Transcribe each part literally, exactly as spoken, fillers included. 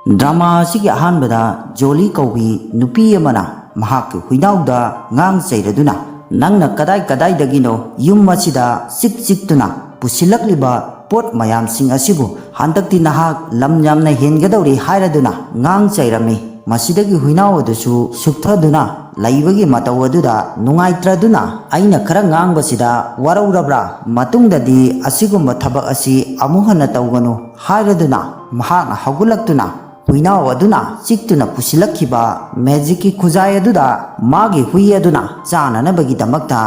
Drama ꯑꯁꯤꯒꯤ ꯑꯍꯥꯟꯕꯗ ꯖꯣꯂꯤ ꯀꯧꯕꯤ ꯅꯨꯄꯤ ꯑꯃꯅ ꯃꯍꯥꯛꯀꯤ ꯍꯨꯏꯅꯥꯎꯗ ꯉꯥꯡ ꯆꯩꯔꯗꯨꯅ, "ꯅꯪꯅ ꯀꯗꯥꯏ ꯀꯗꯥꯏꯗꯒꯤꯅꯣ ꯌꯨꯝ ꯑꯁꯤꯗ ꯆꯤꯛ ꯆꯤꯛꯇꯨꯅ ꯄꯨꯁꯤꯜꯂꯛꯂꯤꯕ ꯄꯣꯠ ꯃꯌꯥꯝꯁꯤꯡ ꯑꯁꯤꯕꯨ ꯍꯟꯗꯛꯇꯤ ꯅꯍꯥꯛ ꯂꯝ ꯌꯥꯝꯅ ꯍꯦꯟꯒꯗꯧꯔꯤ" ꯍꯥꯏꯔꯗꯨꯅ ꯉꯥꯡ ꯆꯩꯔꯝꯃꯤ꯫ ꯃꯁꯤꯗꯒꯤ ꯍꯨꯏꯅꯥꯎ ꯑꯗꯨꯁꯨ ꯁꯨꯛꯊꯗꯨꯅ ꯂꯩꯕꯒꯤ ꯃꯇꯧ ꯑꯗꯨꯗ ꯅꯨꯡꯉꯥꯏꯇ꯭ꯔꯗꯨꯅ, "ꯑꯩꯅ ꯈꯔ ꯉꯥꯡꯕꯁꯤꯗ ꯋꯥꯔꯧꯔꯕ꯭ꯔꯥ? ꯃꯇꯨꯡꯗꯗꯤ ꯑꯁꯤꯒꯨꯝꯕ ꯊꯕꯛ ꯑꯁꯤ ꯑꯃꯨꯛ ꯍꯟꯅ ꯇꯧꯒꯅꯨ" ꯍꯥꯏꯔꯗꯨꯅ ꯃꯍꯥꯛꯅ ꯍꯧꯒꯠꯂꯛꯇꯨꯅ ꯍꯨꯏꯅꯥꯎ ꯑꯗꯨꯅ ꯆꯤꯛꯇꯨꯅ ꯄꯨꯁꯤꯜꯂꯛꯈꯤꯕ ꯃꯦꯖꯤꯛꯀꯤ ꯈꯨꯖꯥꯏ ꯑꯗꯨꯗ ꯃꯥꯒꯤ ꯍꯨꯏ ꯑꯗꯨꯅ ꯆꯥꯅꯅꯕꯒꯤꯗꯃꯛꯇ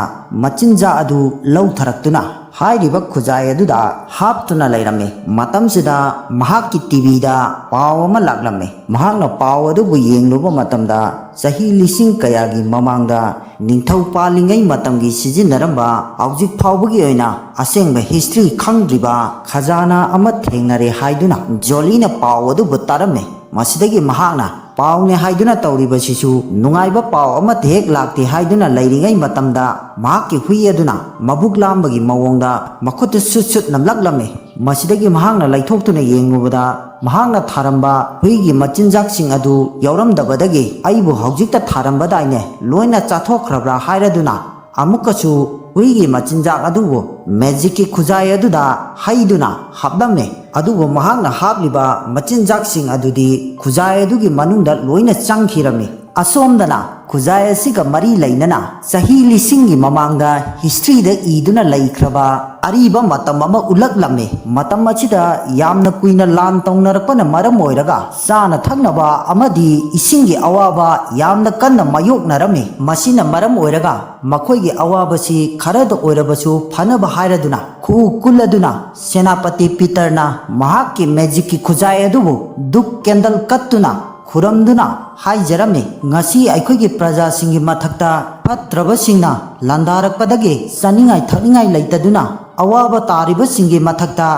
ꯃꯆꯤꯟꯖꯥꯛ ꯑꯗꯨ ꯂꯧꯊꯔꯛꯇꯨꯅ ꯍꯥꯏꯔꯤꯕ ꯈꯨꯖꯥꯏ ꯑꯗꯨꯗ ꯍꯥꯞꯇꯨꯅ ꯂꯩꯔꯝꯃꯤ꯫ ꯃꯇꯝꯁꯤꯗ ꯃꯍꯥꯛꯀꯤ ꯇꯤꯚꯤꯗ ꯄꯥꯎ ꯑꯃ ꯂꯥꯛꯂꯝꯃꯤ꯫ ꯃꯍꯥꯛꯅ ꯄꯥꯎ ꯑꯗꯨꯕꯨ ꯌꯦꯡꯂꯨꯕ ꯃꯇꯝꯗ ꯆꯍꯤ ꯂꯤꯁꯤꯡ ꯀꯌꯥꯒꯤ ꯃꯃꯥꯡꯗ ꯅꯤꯡꯊꯧ ꯄꯥꯜꯂꯤꯉꯩ ꯃꯇꯝꯒꯤ ꯁꯤꯖꯤꯟꯅꯔꯝꯕ, ꯍꯧꯖꯤꯛ ꯐꯥꯎꯕꯒꯤ ꯑꯣꯏꯅ ꯑꯁꯦꯡꯕ ꯍꯤꯁꯇ꯭ꯔꯤ ꯈꯪꯗ꯭ꯔꯤꯕ ꯈꯖꯥꯅꯥ ꯑꯃ ꯊꯦꯡꯅꯔꯦ ꯍꯥꯏꯗꯨꯅ ꯖꯣꯂꯤꯅ ꯄꯥꯎ ꯑꯗꯨꯕꯨ ꯇꯥꯔꯝꯃꯤ꯫ ꯃꯁꯤꯗꯒꯤ ꯃꯍꯥꯛꯅ ꯄꯥꯎꯅꯦ ꯍꯥꯏꯗꯨꯅ ꯇꯧꯔꯤꯕꯁꯤꯁꯨ ꯅꯨꯡꯉꯥꯏꯕ ꯄꯥꯎ ꯑꯃꯠꯇ ꯍꯦꯛ ꯂꯥꯛꯇꯦ ꯍꯥꯏꯗꯨꯅ ꯂꯩꯔꯤꯉꯩ ꯃꯇꯝꯗ, ꯃꯍꯥꯛꯀꯤ ꯍꯨꯏ ꯑꯗꯨꯅ ꯃꯕꯨꯛ ꯂꯥꯝꯕꯒꯤ ꯃꯑꯣꯡꯗ ꯃꯈꯨꯠꯇ ꯁꯨꯠ ꯁꯨꯠ ꯅꯝꯂꯛꯂꯝꯃꯤ꯫ ꯃꯁꯤꯗꯒꯤ ꯃꯍꯥꯛꯅ ꯂꯩꯊꯣꯛꯇꯨꯅ ꯌꯦꯡꯂꯨꯕꯗ, ꯃꯍꯥꯛꯅ ꯊꯥꯔꯝꯕ ꯍꯨꯏꯒꯤ ꯃꯆꯤꯟꯖꯥꯛꯁꯤꯡ ꯑꯗꯨ ꯌꯥꯎꯔꯝꯗꯕꯗꯒꯤ, "ꯑꯩꯕꯨ ꯍꯧꯖꯤꯛꯇ ꯊꯥꯔꯝꯕꯗꯥꯏꯅꯦ, ꯂꯣꯏꯅ ꯆꯥꯊꯣꯛꯈ꯭ꯔꯕ꯭ꯔꯥ?" ꯍꯥꯏꯔꯗꯨꯅ ꯑꯃꯨꯛꯀꯁꯨ ꯍꯨꯏꯒꯤ ꯃꯆꯤꯟꯖꯥꯛ ꯑꯗꯨꯕꯨ ꯃꯦꯖꯤꯛꯀꯤ ꯈꯨꯖꯥꯏ ꯑꯗꯨꯗ ꯍꯩꯗꯨꯅ ꯍꯥꯞꯂꯝꯃꯤ꯫ ꯑꯗꯨꯕꯨ ꯃꯍꯥꯛꯅ ꯍꯥꯞꯂꯤꯕ ꯃꯆꯤꯟꯖꯥꯛꯁꯤꯡ ꯑꯗꯨꯗꯤ ꯈꯨꯖꯥꯏ ꯑꯗꯨꯒꯤ ꯃꯅꯨꯡꯗ ꯂꯣꯏꯅ ꯆꯪꯈꯤꯔꯝꯃꯤ꯫ ꯑꯁꯣꯝꯗꯅ ꯈꯨꯖꯥꯏ ꯑꯁꯤꯒ ꯃꯔꯤ ꯂꯩꯅꯅ ꯆꯍꯤ ꯂꯤꯁꯤꯡꯒꯤ ꯃꯃꯥꯡꯗ ꯍꯤꯁꯇ꯭ꯔꯤꯗ ꯏꯗꯨꯅ ꯂꯩꯈ꯭ꯔꯕ ꯑꯔꯤꯕ ꯃꯇꯝ ꯑꯃ ꯎꯠꯂꯛꯂꯝꯃꯤ꯫ ꯃꯇꯝ ꯑꯁꯤꯗ ꯌꯥꯝꯅ ꯀꯨꯏꯅ ꯂꯥꯟ ꯇꯧꯅꯔꯛꯄꯅ ꯃꯔꯝ ꯑꯣꯏꯔꯒ ꯆꯥꯅ ꯊꯛꯅꯕ ꯑꯃꯗꯤ ꯏꯁꯤꯡꯒꯤ ꯑꯋꯥꯕ ꯌꯥꯝꯅ ꯀꯟꯅ ꯃꯥꯌꯣꯛꯅꯔꯝꯃꯤ꯫ ꯃꯁꯤꯅ ꯃꯔꯝ ꯑꯣꯏꯔꯒ ꯃꯈꯣꯏꯒꯤ ꯑꯋꯥꯕꯁꯤ ꯈꯔꯗ ꯑꯣꯏꯔꯕꯁꯨ ꯐꯅꯕ ꯍꯥꯏꯔꯗꯨꯅ ꯈꯨꯎ ꯀꯨꯜꯂꯗꯨꯅ ꯁꯦꯅꯥꯄꯇꯤ ꯄꯤꯇꯔꯅ ꯃꯍꯥꯛꯀꯤ ꯃꯦꯖꯤꯛꯀꯤ ꯈꯨꯖꯥꯏ ꯑꯗꯨꯕꯨ ꯙꯨꯞ ꯀꯦꯟꯗꯜ ꯀꯠꯇꯨꯅ ꯈꯨꯔꯝꯗꯨꯅ ꯍꯥꯏꯖꯔꯝꯃꯤ, "ꯉꯁꯤ ꯑꯩꯈꯣꯏꯒꯤ ꯄ꯭ꯔꯖꯥꯁꯤꯡꯒꯤ ꯃꯊꯛꯇ ꯐꯠꯇ꯭ꯔꯕꯁꯤꯡꯅ ꯂꯥꯟꯗꯥꯔꯛꯄꯗꯒꯤ ꯆꯥꯅꯤꯡꯉꯥꯏ ꯊꯛꯅꯤꯡꯉꯥꯏ ꯂꯩꯇꯗꯨꯅ ꯑꯋꯥꯕ ꯇꯥꯔꯤꯕꯁꯤꯡꯒꯤ ꯃꯊꯛꯇ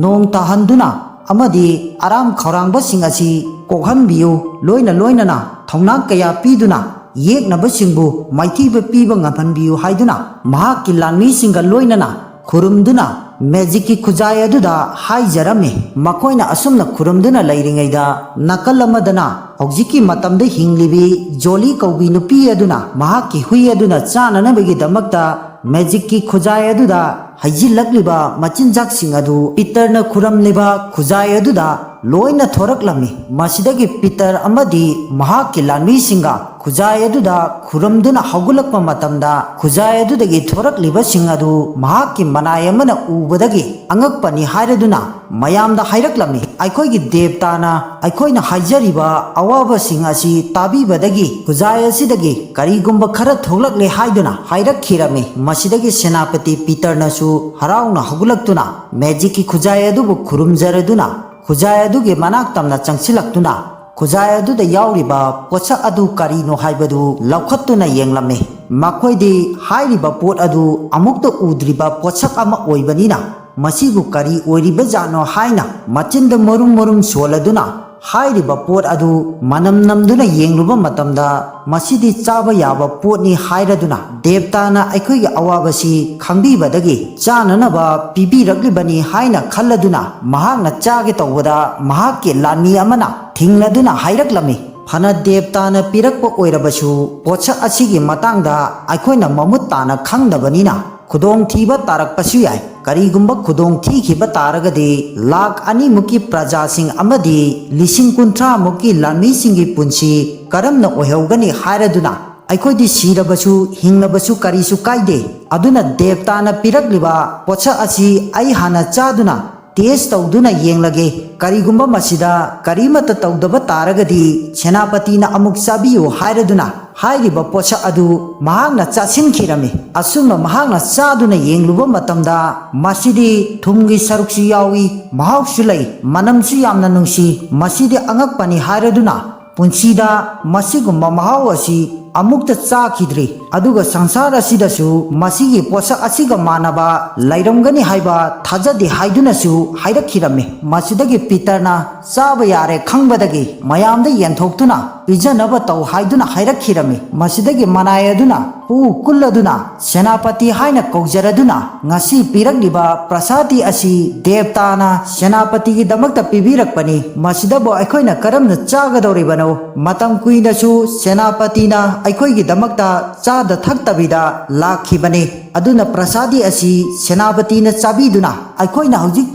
ꯅꯣꯡ ꯇꯥꯍꯟꯗꯨꯅ ꯑꯃꯗꯤ ꯑꯔꯥꯝ ꯈꯧꯔꯥꯡꯕꯁꯤꯡ ꯑꯁꯤ ꯀꯣꯛꯍꯟꯕꯤꯌꯨ, ꯂꯣꯏꯅ ꯂꯣꯏꯅꯅ ꯊꯧꯅꯥ ꯀꯌꯥ ꯄꯤꯗꯨꯅ ꯌꯦꯛꯅꯕꯁꯤꯡꯕꯨ ꯃꯥꯏꯊꯤꯕ ꯄꯤꯕ ꯉꯝꯍꯟꯕꯤꯌꯨ" ꯍꯥꯏꯗꯨꯅ ꯃꯍꯥꯛꯀꯤ ꯂꯥꯟꯃꯤꯁꯤꯡꯒ ꯂꯣꯏꯅꯅ ꯈꯨꯔꯨꯝꯗꯨꯅ ꯃꯦꯖꯤꯛꯀꯤ ꯈꯨꯖꯥꯏ ꯑꯗꯨꯗ ꯍꯥꯏꯖꯔꯝꯃꯤ꯫ ꯃꯈꯣꯏꯅ ꯑꯁꯨꯝꯅ ꯈꯨꯔꯨꯝꯗꯨꯅ ꯂꯩꯔꯤꯉꯩꯗ, ꯅꯥꯀꯜ ꯑꯃꯗꯅ ꯍꯧꯖꯤꯛꯀꯤ ꯃꯇꯝꯗ ꯍꯤꯡꯂꯤꯕꯤ ꯖꯣꯂꯤ ꯀꯧꯕꯤ ꯅꯨꯄꯤ ꯑꯗꯨꯅ ꯃꯍꯥꯛꯀꯤ ꯍꯨꯏ ꯑꯗꯨꯅ ꯆꯥꯅꯅꯕꯒꯤꯗꯃꯛꯇ ꯃꯦꯖꯤꯛꯀꯤ ꯈꯨꯖꯥꯏ ꯑꯗꯨꯗ ꯍꯩꯖꯤꯜꯂꯛꯂꯤꯕ ꯃꯆꯤꯟꯖꯥꯛꯁꯤꯡ ꯑꯗꯨ ꯄꯤꯇꯔꯅ ꯈꯨꯔꯝꯂꯤꯕ ꯈꯨꯖꯥꯏ ꯑꯗꯨꯗ ꯂꯣꯏꯅ ꯊꯣꯔꯛꯂꯝꯃꯤ꯫ ꯃꯁꯤꯗꯒꯤ ꯄꯤꯇꯔ ꯑꯃꯗꯤ ꯃꯍꯥꯛꯀꯤ ꯂꯥꯟꯃꯤꯁꯤꯡꯒ ꯈꯨꯖꯥꯏ ꯑꯗꯨꯗ ꯈꯨꯔꯨꯝꯗꯨꯅ ꯍꯧꯒꯠꯂꯛꯄ ꯃꯇꯝꯗ, ꯈꯨꯖꯥꯏ ꯑꯗꯨꯗꯒꯤ ꯊꯣꯔꯛꯂꯤꯕꯁꯤꯡ ꯑꯗꯨ ꯃꯍꯥꯛꯀꯤ ꯃꯅꯥꯏ ꯑꯃꯅ ꯎꯕꯗꯒꯤ ꯑꯉꯛꯄꯅꯤ ꯍꯥꯏꯔꯗꯨꯅ ꯃꯌꯥꯝꯗ ꯍꯥꯏꯔꯛꯂꯝꯃꯤ꯫ ꯑꯩꯈꯣꯏꯒꯤ ꯗꯦꯕꯇꯥꯅ ꯑꯩꯈꯣꯏꯅ ꯍꯥꯏꯖꯔꯤꯕ ꯑꯋꯥꯕꯁꯤꯡ ꯑꯁꯤ ꯇꯥꯕꯤꯕꯗꯒꯤ, ꯈꯨꯖꯥꯏ ꯑꯁꯤꯗꯒꯤ ꯀꯔꯤꯒꯨꯝꯕ ꯈꯔ ꯊꯣꯛꯂꯛꯂꯦ ꯍꯥꯏꯗꯨꯅ ꯍꯥꯏꯔꯛꯈꯤꯔꯝꯃꯤ꯫ ꯃꯁꯤꯗꯒꯤ ꯁꯦꯅꯥꯄꯇꯤ ꯄꯤꯇꯔꯅꯁꯨ ꯍꯔꯥꯎꯅ ꯍꯧꯒꯠꯂꯛꯇꯨꯅ ꯃꯦꯖꯤꯛꯀꯤ ꯈꯨꯖꯥꯏ ꯑꯗꯨꯕꯨ ꯈꯨꯔꯨꯝꯖꯔꯗꯨꯅ, ꯈꯨꯖꯥꯏ ꯑꯗꯨꯒꯤ ꯃꯅꯥꯛ ꯇꯝꯅ ꯆꯪꯁꯤꯜꯂꯛꯇꯨꯅ, ꯈꯨꯖꯥꯏ ꯑꯗꯨꯗ ꯌꯥꯎꯔꯤꯕ ꯄꯣꯠꯁꯛ ꯑꯗꯨ ꯀꯔꯤꯅꯣ ꯍꯥꯏꯕꯗꯨ ꯂꯧꯈꯠꯇꯨꯅ ꯌꯦꯡꯂꯝꯃꯤ꯫ ꯃꯈꯣꯏꯗꯤ ꯍꯥꯏꯔꯤꯕ ꯄꯣꯠ ꯑꯗꯨ ꯑꯃꯨꯛꯇ ꯎꯗ꯭ꯔꯤꯕ ꯄꯣꯠꯁꯛ ꯑꯃ ꯑꯣꯏꯕꯅꯤꯅ, ꯃꯁꯤꯕꯨ ꯀꯔꯤ ꯑꯣꯏꯔꯤꯕꯖꯥꯠꯅꯣ ꯍꯥꯏꯅ ꯃꯆꯤꯟꯗ ꯃꯔꯨꯝ ꯃꯔꯨꯝ ꯁꯣꯜꯂꯗꯨꯅ, ꯍꯥꯏꯔꯤꯕ ꯄꯣꯠ ꯑꯗꯨ ꯃꯅꯝ ꯅꯝꯗꯨꯅ ꯌꯦꯡꯂꯨꯕ ꯃꯇꯝꯗ, ꯃꯁꯤꯗꯤ ꯆꯥꯕ ꯌꯥꯕ ꯄꯣꯠꯅꯤ ꯍꯥꯏꯔꯗꯨꯅ, ꯗꯦꯕꯇꯥꯅ ꯑꯩꯈꯣꯏꯒꯤ ꯑꯋꯥꯕꯁꯤ ꯈꯪꯕꯤꯕꯗꯒꯤ ꯆꯥꯅꯅꯕ ꯄꯤꯕꯤꯔꯛꯂꯤꯕꯅꯤ ꯍꯥꯏꯅ ꯈꯜꯂꯗꯨꯅ, ꯃꯍꯥꯛꯅ ꯆꯥꯒꯦ ꯇꯧꯕꯗ, ꯃꯍꯥꯛꯀꯤ ꯂꯥꯟꯃꯤ ꯑꯃꯅ ꯊꯤꯡꯂꯗꯨꯅ ꯍꯥꯏꯔꯛꯂꯝꯃꯤ꯫ ꯐꯅ ꯗꯦꯕꯇꯥꯅ ꯄꯤꯔꯛꯄ ꯑꯣꯏꯔꯕꯁꯨ, ꯄꯣꯠꯁꯛ ꯑꯁꯤꯒꯤ ꯃꯇꯥꯡꯗ ꯑꯩꯈꯣꯏꯅ ꯃꯃꯨꯠ ꯇꯥꯅ ꯈꯪꯗꯕꯅꯤꯅ, ꯈꯨꯗꯣꯡꯊꯤꯕ ꯇꯥꯔꯛꯄꯁꯨ ꯌꯥꯏ꯫ ꯀꯔꯤꯒꯨꯝꯕ ꯈꯨꯗꯣꯡ ꯊꯤꯈꯤꯕ ꯇꯥꯔꯒꯗꯤ, ꯂꯥꯈ ꯑꯅꯤꯃꯨꯛꯀꯤ ꯄ꯭ꯔꯖꯥꯁꯤꯡ ꯑꯃꯗꯤ ꯂꯤꯁꯤꯡ ꯀꯨꯟꯊ꯭ꯔꯥꯃꯨꯛꯀꯤ ꯂꯥꯟꯃꯤꯁꯤꯡꯒꯤ ꯄꯨꯟꯁꯤ ꯀꯔꯝꯅ ꯑꯣꯏꯍꯧꯒꯅꯤ ꯍꯥꯏꯔꯗꯨꯅ, ꯑꯩꯈꯣꯏꯗꯤ ꯁꯤꯔꯕꯁꯨ ꯍꯤꯡꯂꯕꯁꯨ ꯀꯔꯤꯁꯨ ꯀꯥꯏꯗꯦ꯫ ꯑꯗꯨꯅ ꯗꯦꯕꯇꯥꯅ ꯄꯤꯔꯛꯂꯤꯕ ꯄꯣꯠꯁꯛ ꯑꯁꯤ ꯑꯩ ꯍꯥꯟꯅ ꯆꯥꯗꯨꯅ ꯇꯦꯁ ꯇꯧꯗꯨꯅ ꯌꯦꯡꯂꯒꯦ꯫ ꯀꯔꯤꯒꯨꯝꯕ ꯃꯁꯤꯗ ꯀꯔꯤꯃꯠꯇ ꯇꯧꯗꯕ ꯇꯥꯔꯒꯗꯤ, ꯁꯦꯅꯥꯄꯇꯤꯅ ꯑꯃꯨꯛ ꯆꯥꯕꯤꯌꯨ ꯍꯥꯏꯔꯗꯨꯅ ꯍꯥꯏꯔꯤꯕ ꯄꯣꯠꯁꯛ ꯑꯗꯨ ꯃꯍꯥꯛꯅ ꯆꯥꯁꯤꯟꯈꯤꯔꯝꯃꯤ꯫ ꯑꯁꯨꯝꯅ ꯃꯍꯥꯛꯅ ꯆꯥꯗꯨꯅ ꯌꯦꯡꯂꯨꯕ ꯃꯇꯝꯗ, ꯃꯁꯤꯗꯤ ꯊꯨꯝꯒꯤ ꯁꯔꯨꯛꯁꯨ ꯌꯥꯎꯏ, ꯃꯍꯥꯎꯁꯨ ꯂꯩ, ꯃꯅꯝꯁꯨ ꯌꯥꯝꯅ ꯅꯨꯡꯁꯤ꯫ ꯃꯁꯤꯗꯤ ꯑꯉꯛꯄꯅꯤ ꯍꯥꯏꯔꯗꯨꯅ, ꯄꯨꯟꯁꯤꯗ ꯃꯁꯤꯒꯨꯝꯕ ꯃꯍꯥꯎ ꯑꯁꯤ ꯑꯃꯨꯛꯇ ꯆꯥꯈꯤꯗ꯭ꯔꯤ, ꯑꯗꯨꯒ ꯁꯪꯁꯥꯔ ꯑꯁꯤꯗꯁꯨ ꯃꯁꯤꯒꯤ ꯄꯣꯠꯁꯛ ꯑꯁꯤꯒ ꯃꯥꯟꯅꯕ ꯂꯩꯔꯝꯒꯅꯤ ꯍꯥꯏꯕ ꯊꯥꯖꯗꯦ" ꯍꯥꯏꯗꯨꯅꯁꯨ ꯍꯥꯏꯔꯛꯈꯤꯔꯝꯃꯤ꯫ ꯃꯁꯤꯗꯒꯤ ꯄꯤꯇꯔꯅ ꯆꯥꯕ ꯌꯥꯔꯦ ꯈꯪꯕꯗꯒꯤ ꯃꯌꯥꯝꯗ ꯌꯦꯟꯊꯣꯛꯇꯨꯅ ꯄꯤꯖꯅꯕ ꯇꯧ ꯍꯥꯏꯗꯨꯅ ꯍꯥꯏꯔꯛꯈꯤꯔꯝꯃꯤ꯫ ꯃꯁꯤꯗꯒꯤ ꯃꯅꯥꯏ ꯑꯗꯨꯅ ꯄꯨ ꯀꯨꯜ ꯑꯗꯨꯅ ꯁꯦꯅꯥꯄꯇꯤ ꯍꯥꯏꯅ ꯀꯧꯖꯔꯗꯨꯅ, "ꯉꯁꯤ ꯄꯤꯔꯛꯂꯤꯕ ꯄ꯭ꯔꯁꯥꯗꯤ ꯑꯁꯤ ꯗꯦꯕꯇꯥꯅ ꯁꯦꯅꯥꯄꯇꯤꯒꯤꯗꯃꯛꯇ ꯄꯤꯕꯤꯔꯛꯄꯅꯤ, ꯃꯁꯤꯗꯕꯨ ꯑꯩꯈꯣꯏꯅ ꯀꯔꯝꯅ ꯆꯥꯒꯗꯧꯔꯤꯕꯅꯣ? ꯃꯇꯝ ꯀꯨꯏꯅꯁꯨ ꯁꯦꯅꯥꯄꯇꯤꯅ ꯑꯩꯈꯣꯏꯒꯤꯗꯃꯛꯇ ꯆꯥꯗ ꯊꯛꯇꯕꯤꯗ ꯂꯥꯛꯈꯤꯕꯅꯤ꯫ ꯑꯗꯨꯅ ꯄ꯭ꯔꯁꯥꯗꯤ ꯑꯁꯤ ꯁꯦꯅꯥꯄꯇꯤꯅ ꯆꯥꯕꯤꯗꯨꯅ ꯑꯩꯈꯣꯏꯅ ꯍꯧꯖꯤꯛ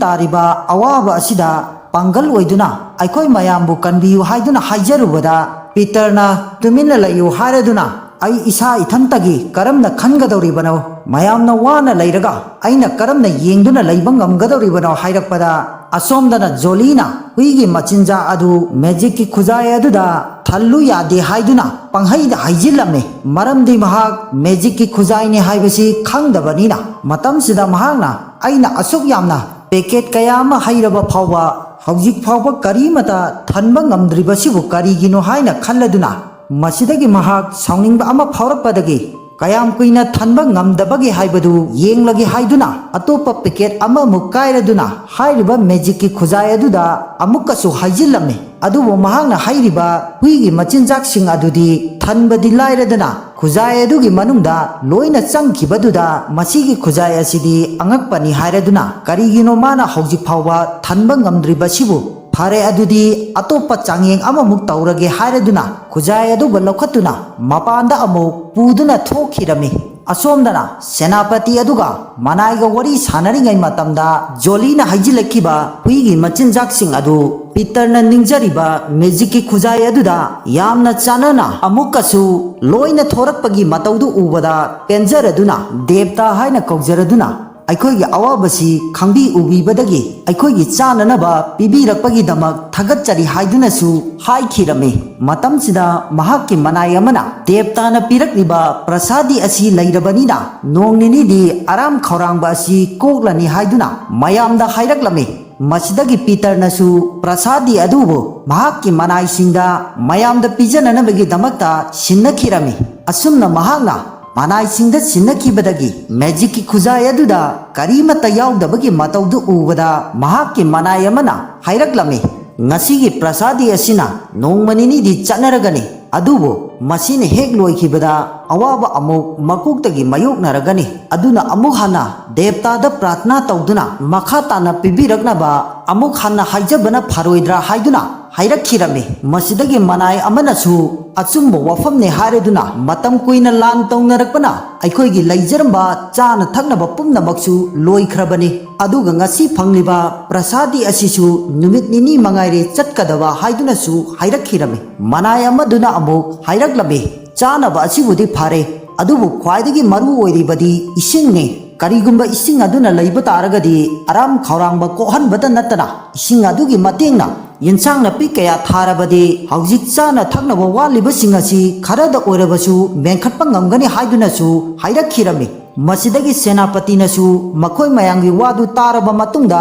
ꯇꯥꯔꯤꯕ ꯑꯋꯥꯕ ꯑꯁꯤꯗ ꯄꯥꯡꯒꯜ ꯑꯣꯏꯗꯨꯅ ꯑꯩꯈꯣꯏ ꯃꯌꯥꯝꯕꯨ ꯀꯟꯕꯤꯌꯨ" ꯍꯥꯏꯗꯨꯅ ꯍꯥꯏꯖꯔꯨꯕꯗ, ꯄꯤꯇꯔꯅ "ꯇꯨꯃꯤꯟꯅ ꯂꯩꯌꯨ ꯍꯥꯏꯔꯗꯨꯅ ꯑꯩ ꯏꯁꯥ ꯏꯊꯟꯇꯒꯤ ꯀꯔꯝꯅ ꯈꯟꯒꯗꯧꯔꯤꯕꯅꯣ? ꯃꯌꯥꯝꯅ ꯋꯥꯅ ꯂꯩꯔꯒ ꯑꯩꯅ ꯀꯔꯝꯅ ꯌꯦꯡꯗꯨꯅ ꯂꯩꯕ ꯉꯝꯒꯗꯧꯔꯤꯕꯅꯣ?" ꯍꯥꯏꯔꯛꯄꯗ, ꯑꯁꯣꯝꯗꯅ ꯖꯣꯂꯤꯅ ꯍꯨꯏꯒꯤ ꯃꯆꯤꯟꯖꯥꯛ ꯑꯗꯨ ꯃꯦꯖꯤꯛꯀꯤ ꯈꯨꯖꯥꯏ ꯑꯗꯨꯗ ꯊꯜꯂꯨ ꯌꯥꯗꯦ ꯍꯥꯏꯗꯨꯅ ꯄꯪꯍꯩꯗ ꯍꯩꯖꯤꯜꯂꯝꯃꯤ꯫ ꯃꯔꯝꯗꯤ ꯃꯍꯥꯛ ꯃꯦꯖꯤꯛꯀꯤ ꯈꯨꯖꯥꯏꯅꯤ ꯍꯥꯏꯕꯁꯤ ꯈꯪꯗꯕꯅꯤꯅ꯫ ꯃꯇꯝꯁꯤꯗ ꯃꯍꯥꯛꯅ, "ꯑꯩꯅ ꯑꯁꯨꯛ ꯌꯥꯝꯅ ꯄꯦꯀꯦꯠ ꯀꯌꯥ ꯑꯃ ꯍꯩꯔꯕ ꯐꯥꯎꯕ ꯍꯧꯖꯤꯛ ꯐꯥꯎꯕ ꯀꯔꯤꯃꯇ ꯊꯟꯕ ꯉꯝꯗ꯭ꯔꯤꯕꯁꯤꯕꯨ ꯀꯔꯤꯒꯤꯅꯣ?" ꯍꯥꯏꯅ ꯈꯜꯂꯗꯨꯅ, ꯃꯁꯤꯗꯒꯤ ꯃꯍꯥꯛ ꯁꯥꯎꯅꯤꯡꯕ ꯑꯃ ꯐꯥꯎꯔꯛꯄꯗꯒꯤ, ꯀꯌꯥꯝ ꯀꯨꯏꯅ ꯊꯟꯕ ꯉꯝꯗꯕꯒꯦ ꯍꯥꯏꯕꯗꯨ ꯌꯦꯡꯂꯒꯦ ꯍꯥꯏꯗꯨꯅ ꯑꯇꯣꯞꯄ ꯄꯦꯀꯦꯠ ꯑꯃꯃꯨꯛ ꯀꯥꯏꯔꯗꯨꯅ ꯍꯥꯏꯔꯤꯕ ꯃꯦꯖꯤꯛꯀꯤ ꯈꯨꯖꯥꯏ ꯑꯗꯨꯗ ꯑꯃꯨꯛꯀꯁꯨ ꯍꯩꯖꯤꯜꯂꯝꯃꯤ꯫ ꯑꯗꯨꯕꯨ ꯃꯍꯥꯛꯅ ꯍꯩꯔꯤꯕ ꯍꯨꯏꯒꯤ ꯃꯆꯤꯟꯖꯥꯛꯁꯤꯡ ꯑꯗꯨꯗꯤ ꯊꯟꯕꯗꯤ ꯂꯥꯏꯔꯗꯅ, ꯈꯨꯖꯥꯏ ꯑꯗꯨꯒꯤ ꯃꯅꯨꯡꯗ ꯂꯣꯏꯅ ꯆꯪꯈꯤꯕꯗꯨꯗ, "ꯃꯁꯤꯒꯤ ꯈꯨꯖꯥꯏ ꯑꯁꯤꯗꯤ ꯑꯉꯛꯄꯅꯤ" ꯍꯥꯏꯔꯗꯨꯅ, ꯀꯔꯤꯒꯤꯅꯣ ꯃꯥꯅ ꯍꯧꯖꯤꯛ ꯐꯥꯎꯕ ꯊꯟꯕ ꯉꯝꯗ꯭ꯔꯤꯕꯁꯤꯕꯨ? ꯐꯔꯦ, ꯑꯗꯨꯗꯤ ꯑꯇꯣꯞꯄ ꯆꯥꯡꯌꯦꯡ ꯑꯃꯃꯨꯛ ꯇꯧꯔꯒꯦ ꯍꯥꯏꯔꯗꯨꯅ ꯈꯨꯖꯥꯏ ꯑꯗꯨꯕꯨ ꯂꯧꯈꯠꯇꯨꯅ ꯃꯄꯥꯟꯗ ꯑꯃꯨꯛ ꯄꯨꯗꯨꯅ ꯊꯣꯛꯈꯤꯔꯝꯃꯤ꯫ ꯑꯁꯣꯝꯗꯅ ꯁꯦꯅꯥꯄꯇꯤ ꯑꯗꯨꯒ ꯃꯅꯥꯏꯒ ꯋꯥꯔꯤ ꯁꯥꯟꯅꯔꯤꯉꯩ ꯃꯇꯝꯗ ꯖꯣꯂꯤꯅ ꯍꯩꯖꯤꯜꯂꯛꯈꯤꯕ ꯍꯨꯏꯒꯤ ꯃꯆꯤꯟꯖꯥꯛꯁꯤꯡ ꯑꯗꯨ ꯄꯤꯇꯔꯅ ꯅꯤꯡꯖꯔꯤꯕ ꯃꯦꯖꯤꯛꯀꯤ ꯈꯨꯖꯥꯏ ꯑꯗꯨꯗ ꯌꯥꯝꯅ ꯆꯥꯟꯅꯅ ꯑꯃꯨꯛꯀꯁꯨ ꯂꯣꯏꯅ ꯊꯣꯔꯛꯄꯒꯤ ꯃꯇꯧꯗꯨ ꯎꯕꯗ ꯄꯦꯟꯖꯔꯗꯨꯅ, "ꯗꯦꯕꯇꯥ ꯍꯥꯏꯅ ꯀꯧꯖꯔꯗꯨꯅ ꯑꯩꯈꯣꯏꯒꯤ ꯑꯋꯥꯕꯁꯤ ꯈꯪꯕꯤ ꯎꯕꯤꯕꯗꯒꯤ ꯑꯩꯈꯣꯏꯒꯤ ꯆꯥꯅꯅꯕ ꯄꯤꯕꯤꯔꯛꯄꯒꯤꯗꯃꯛ ꯊꯥꯒꯠꯆꯔꯤ" ꯍꯥꯏꯗꯨꯅꯁꯨ ꯍꯥꯏꯈꯤꯔꯝꯃꯤ꯫ ꯃꯇꯝꯁꯤꯗ ꯃꯍꯥꯛꯀꯤ ꯃꯅꯥꯏ ꯑꯃꯅ, "ꯗꯦꯕꯇꯥꯅ ꯄꯤꯔꯛꯂꯤꯕ ꯄ꯭ꯔꯁꯥꯗꯤ ꯑꯁꯤ ꯂꯩꯔꯕꯅꯤꯅ ꯅꯣꯡ ꯅꯤꯅꯤꯗꯤ ꯑꯔꯥꯝ ꯈꯧꯔꯥꯡꯕ ꯑꯁꯤ ꯀꯣꯛꯂꯅꯤ" ꯍꯥꯏꯗꯨꯅ ꯃꯌꯥꯝꯗ ꯍꯥꯏꯔꯛꯂꯝꯃꯤ꯫ ꯃꯁꯤꯗꯒꯤ ꯄꯤꯇꯔꯅꯁꯨ ꯄ꯭ꯔꯁꯥꯗꯤ ꯑꯗꯨꯕꯨ ꯃꯍꯥꯛꯀꯤ ꯃꯅꯥꯏꯁꯤꯡꯗ ꯃꯌꯥꯝꯗ ꯄꯤꯖꯅꯅꯕꯒꯤꯗꯃꯛꯇ ꯁꯤꯟꯅꯈꯤꯔꯝꯃꯤ꯫ ꯑꯁꯨꯝꯅ ꯃꯍꯥꯛꯅ ꯃꯅꯥꯏꯁꯤꯡꯗ ꯁꯤꯟꯅꯈꯤꯕꯗꯒꯤ ꯃꯦꯖꯤꯛꯀꯤ ꯈꯨꯖꯥꯏ ꯑꯗꯨꯗ ꯀꯔꯤꯃꯠꯇ ꯌꯥꯎꯗꯕꯒꯤ ꯃꯇꯧꯗꯨ ꯎꯕꯗ ꯃꯍꯥꯛꯀꯤ ꯃꯅꯥꯏ ꯑꯃꯅ ꯍꯥꯏꯔꯛꯂꯝꯃꯤ, "ꯉꯁꯤꯒꯤ ꯄ꯭ꯔꯁꯥꯗꯤ ꯑꯁꯤꯅ ꯅꯣꯡꯃ ꯅꯤꯅꯤꯗꯤ ꯆꯠꯅꯔꯒꯅꯤ, ꯑꯗꯨꯕꯨ ꯃꯁꯤꯅ ꯍꯦꯛ ꯂꯣꯏꯈꯤꯕꯗ ꯑꯋꯥꯕ ꯑꯃꯨꯛ ꯃꯀꯣꯛꯇꯒꯤ ꯃꯥꯌꯣꯛꯅꯔꯒꯅꯤ꯫ ꯑꯗꯨꯅ ꯑꯃꯨꯛ ꯍꯟꯅ ꯗꯦꯕꯇꯥꯗ ꯄ꯭ꯔꯥꯊꯅꯥ ꯇꯧꯗꯨꯅ ꯃꯈꯥ ꯇꯥꯅ ꯄꯤꯕꯤꯔꯛꯅꯕ ꯑꯃꯨꯛ ꯍꯟꯅ ꯍꯥꯏꯖꯕꯅ ꯐꯔꯣꯏꯗ꯭ꯔꯥ?" ꯍꯥꯏꯗꯨꯅ ꯍꯥꯏꯔꯛꯈꯤꯔꯝꯃꯤ꯫ ꯃꯁꯤꯗꯒꯤ ꯃꯅꯥꯏ ꯑꯃꯅꯁꯨ ꯑꯆꯨꯝꯕ ꯋꯥꯐꯝꯅꯦ ꯍꯥꯏꯔꯗꯨꯅ ꯃꯇꯝ ꯀꯨꯏꯅ ꯂꯥꯟ ꯇꯧꯅꯔꯛꯄꯅ ꯑꯩꯈꯣꯏꯒꯤ ꯂꯩꯖꯔꯝꯕ ꯆꯥꯅ ꯊꯛꯅꯕ ꯄꯨꯝꯅꯃꯛꯁꯨ ꯂꯣꯏꯈ꯭ꯔꯕꯅꯤ꯫ ꯑꯗꯨꯒ ꯉꯁꯤ ꯐꯪꯂꯤꯕ ꯄ꯭ꯔꯁꯥꯗꯤ ꯑꯁꯤꯁꯨ ꯅꯨꯃꯤꯠ ꯅꯤꯅꯤ ꯃꯉꯥꯏꯔꯦ ꯆꯠꯀꯗꯕ ꯍꯥꯏꯗꯨꯅꯁꯨ ꯍꯥꯏꯔꯛꯈꯤꯔꯝꯃꯤ꯫ ꯃꯅꯥꯏ ꯑꯃꯗꯨꯅ ꯑꯃꯨꯛ ꯍꯥꯏꯔꯛꯂꯝꯃꯤ, "ꯆꯥꯅꯕ ꯑꯁꯤꯕꯨꯗꯤ ꯐꯔꯦ, ꯑꯗꯨꯕꯨ ꯈ꯭ꯋꯥꯏꯗꯒꯤ ꯃꯔꯨ ꯑꯣꯏꯔꯤꯕꯗꯤ ꯏꯁꯤꯡꯅꯤ꯫ ꯀꯔꯤꯒꯨꯝꯕ ꯏꯁꯤꯡ ꯑꯗꯨꯅ ꯂꯩꯕ ꯇꯥꯔꯒꯗꯤ ꯑꯔꯥꯝ ꯈꯧꯔꯥꯡꯕ ꯀꯣꯛꯍꯟꯕꯇ ꯅꯠꯇꯅ ꯏꯁꯤꯡ ꯑꯗꯨꯒꯤ ꯃꯇꯦꯡꯅ ꯌꯦꯟꯁꯥꯡ ꯅꯥꯄꯤ ꯀꯌꯥ ꯊꯥꯔꯕꯗꯤ ꯍꯧꯖꯤꯛ ꯆꯥꯅ ꯊꯛꯅꯕ ꯋꯥꯠꯂꯤꯕꯁꯤꯡ ꯑꯁꯤ ꯈꯔꯗ ꯑꯣꯏꯔꯕꯁꯨ ꯃꯦꯟꯈꯠꯄ ꯉꯝꯒꯅꯤ" ꯍꯥꯏꯗꯨꯅꯁꯨ ꯍꯥꯏꯔꯛꯈꯤꯔꯝꯃꯤ꯫ ꯃꯁꯤꯗꯒꯤ ꯁꯦꯅꯥꯄꯇꯤꯅꯁꯨ ꯃꯈꯣꯏ ꯃꯌꯥꯝꯒꯤ ꯋꯥꯗꯨ ꯇꯥꯔꯕ ꯃꯇꯨꯡꯗ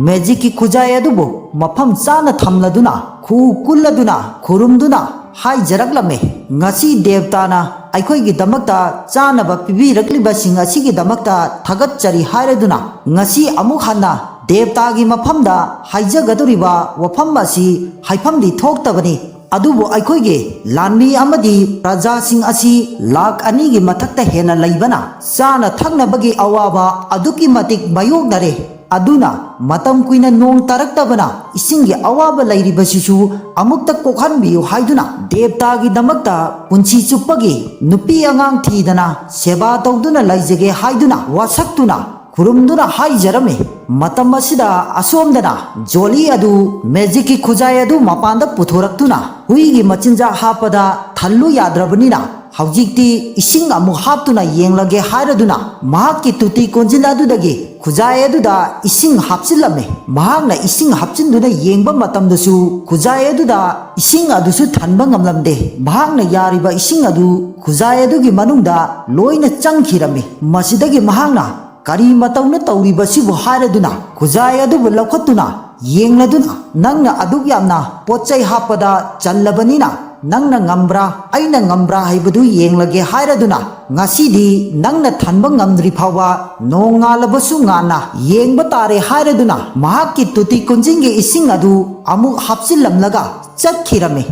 ꯃꯦꯖꯤꯛꯀꯤ ꯈꯨꯖꯥꯏ ꯑꯗꯨꯕꯨ ꯃꯐꯝ ꯆꯥꯅ ꯊꯝꯂꯗꯨꯅ, ꯈꯨ ꯀꯨꯜꯂꯗꯨꯅ, ꯈꯨꯔꯨꯝꯗꯨꯅ ꯍꯥꯏꯖꯔꯛꯂꯝꯃꯤ, "ꯉꯁꯤ ꯗꯦꯕꯇꯥꯅ ꯑꯩꯈꯣꯏꯒꯤꯗꯃꯛꯇ ꯆꯥꯅꯕ ꯄꯤꯕꯤꯔꯛꯂꯤꯕꯁꯤꯡ ꯑꯁꯤꯒꯤꯗꯃꯛꯇ ꯊꯥꯒꯠꯆꯔꯤ" ꯍꯥꯏꯔꯗꯨꯅ ꯉꯁꯤ ꯑꯃꯨꯛ ꯍꯟꯅ ꯗꯦꯕꯇꯥꯒꯤ ꯃꯐꯝꯗ ꯍꯥꯏꯖꯒꯗꯧꯔꯤꯕ ꯋꯥꯐꯝ ꯑꯁꯤ ꯍꯥꯏꯐꯝꯗꯤ ꯊꯣꯛꯇꯕꯅꯤ꯫ ꯑꯗꯨꯕꯨ ꯑꯩꯈꯣꯏꯒꯤ ꯂꯥꯟꯃꯤ ꯑꯃꯗꯤ ꯄ꯭ꯔꯖꯥꯁꯤꯡ ꯑꯁꯤ ꯂꯥꯈ ꯑꯅꯤꯒꯤ ꯃꯊꯛꯇ ꯍꯦꯟꯅ ꯂꯩꯕꯅ ꯆꯥꯅ ꯊꯛꯅꯕꯒꯤ ꯑꯋꯥꯕ ꯑꯗꯨꯛꯀꯤ ꯃꯇꯤꯛ ꯃꯥꯌꯣꯛꯅꯔꯦ꯫ ꯑꯗꯨꯅ ꯃꯇꯝ ꯀꯨꯏꯅ ꯅꯣꯡ ꯇꯥꯔꯛꯇꯕꯅ ꯏꯁꯤꯡꯒꯤ ꯑꯋꯥꯕ ꯂꯩꯔꯤꯕꯁꯤꯁꯨ ꯑꯃꯨꯛꯇ ꯀꯣꯛꯍꯟꯕꯤꯌꯨ ꯍꯥꯏꯗꯨꯅ ꯗꯦꯕꯇꯥꯒꯤꯗꯃꯛꯇ ꯄꯨꯟꯁꯤ ꯆꯨꯞꯄꯒꯤ ꯅꯨꯄꯤ ꯑꯉꯥꯡ ꯊꯤꯗꯅ ꯁꯦꯕꯥ ꯇꯧꯗꯨꯅ ꯂꯩꯖꯒꯦ ꯍꯥꯏꯗꯨꯅ ꯋꯥꯁꯛꯇꯨꯅ ꯈꯨꯔꯨꯝꯗꯨꯅ ꯍꯥꯏꯖꯔꯝꯃꯤ꯫ ꯃꯇꯝ ꯑꯁꯤꯗ ꯑꯁꯣꯝꯗꯅ ꯖꯣꯂꯤ ꯑꯗꯨ ꯃꯦꯖꯤꯛꯀꯤ ꯈꯨꯖꯥꯏ ꯑꯗꯨ ꯃꯄꯥꯟꯗ ꯄꯨꯊꯣꯔꯛꯇꯨꯅ ꯍꯨꯏꯒꯤ ꯃꯆꯤꯟꯖꯥꯛ ꯍꯥꯞꯄꯗ ꯊꯜꯂꯨ ꯌꯥꯗ꯭ꯔꯕꯅꯤꯅ ꯍꯧꯖꯤꯛꯇꯤ ꯏꯁꯤꯡ ꯑꯃꯨꯛ ꯍꯥꯞꯇꯨꯅ ꯌꯦꯡꯂꯒꯦ ꯍꯥꯏꯔꯗꯨꯅ ꯃꯍꯥꯛꯀꯤ ꯇꯨꯇꯤ ꯀꯣꯟꯖꯤꯜ ꯑꯗꯨꯗꯒꯤ ꯈꯨꯖꯥꯏ ꯑꯗꯨꯗ ꯏꯁꯤꯡ ꯍꯥꯞꯆꯤꯜꯂꯝꯃꯤ꯫ ꯃꯍꯥꯛꯅ ꯏꯁꯤꯡ ꯍꯥꯞꯆꯤꯟꯗꯨꯅ ꯌꯦꯡꯕ ꯃꯇꯝꯗꯁꯨ ꯈꯨꯖꯥꯏ ꯑꯗꯨꯗ ꯏꯁꯤꯡ ꯑꯗꯨꯁꯨ ꯊꯟꯕ ꯉꯝꯂꯝꯗꯦ꯫ ꯃꯍꯥꯛꯅ ꯌꯥꯔꯤꯕ ꯏꯁꯤꯡ ꯑꯗꯨ ꯈꯨꯖꯥꯏ ꯑꯗꯨꯒꯤ ꯃꯅꯨꯡꯗ ꯂꯣꯏꯅ ꯆꯪꯈꯤꯔꯝꯃꯤ꯫ ꯃꯁꯤꯗꯒꯤ ꯃꯍꯥꯛꯅ "ꯀꯔꯤ ꯃꯇꯧꯅ ꯇꯧꯔꯤꯕꯁꯤꯕꯨ?" ꯍꯥꯏꯔꯗꯨꯅ ꯈꯨꯖꯥꯏ ꯑꯗꯨꯕꯨ ꯂꯧꯈꯠꯇꯨꯅ ꯌꯦꯡꯂꯗꯨꯅ, "ꯅꯪꯅ ꯑꯗꯨꯛ ꯌꯥꯝꯅ ꯄꯣꯠ ꯆꯩ ꯍꯥꯞꯄꯗ ꯆꯜꯂꯕꯅꯤꯅ, ꯅꯪꯅ ꯉꯝꯕ꯭ꯔꯥ, ꯑꯩꯅ ꯉꯝꯕ꯭ꯔꯥ ꯍꯥꯏꯕꯗꯨ ꯌꯦꯡꯂꯒꯦ" ꯍꯥꯏꯔꯗꯨꯅ, "ꯉꯁꯤꯗꯤ ꯅꯪꯅ ꯊꯟꯕ ꯉꯝꯗ꯭ꯔꯤ ꯐꯥꯎꯕ ꯅꯣꯡꯉꯥꯜꯂꯕꯁꯨ ꯉꯥꯟꯅ ꯌꯦꯡꯕ ꯇꯥꯔꯦ" ꯍꯥꯏꯔꯗꯨꯅ ꯃꯍꯥꯛꯀꯤ ꯇꯨꯇꯤ ꯀꯨꯟꯖꯤꯡꯒꯤ ꯏꯁꯤꯡ ꯑꯗꯨ ꯑꯃꯨꯛ ꯍꯥꯞꯆꯤꯜꯂꯝꯂꯒ ꯆꯠꯈꯤꯔꯝꯃꯤ꯫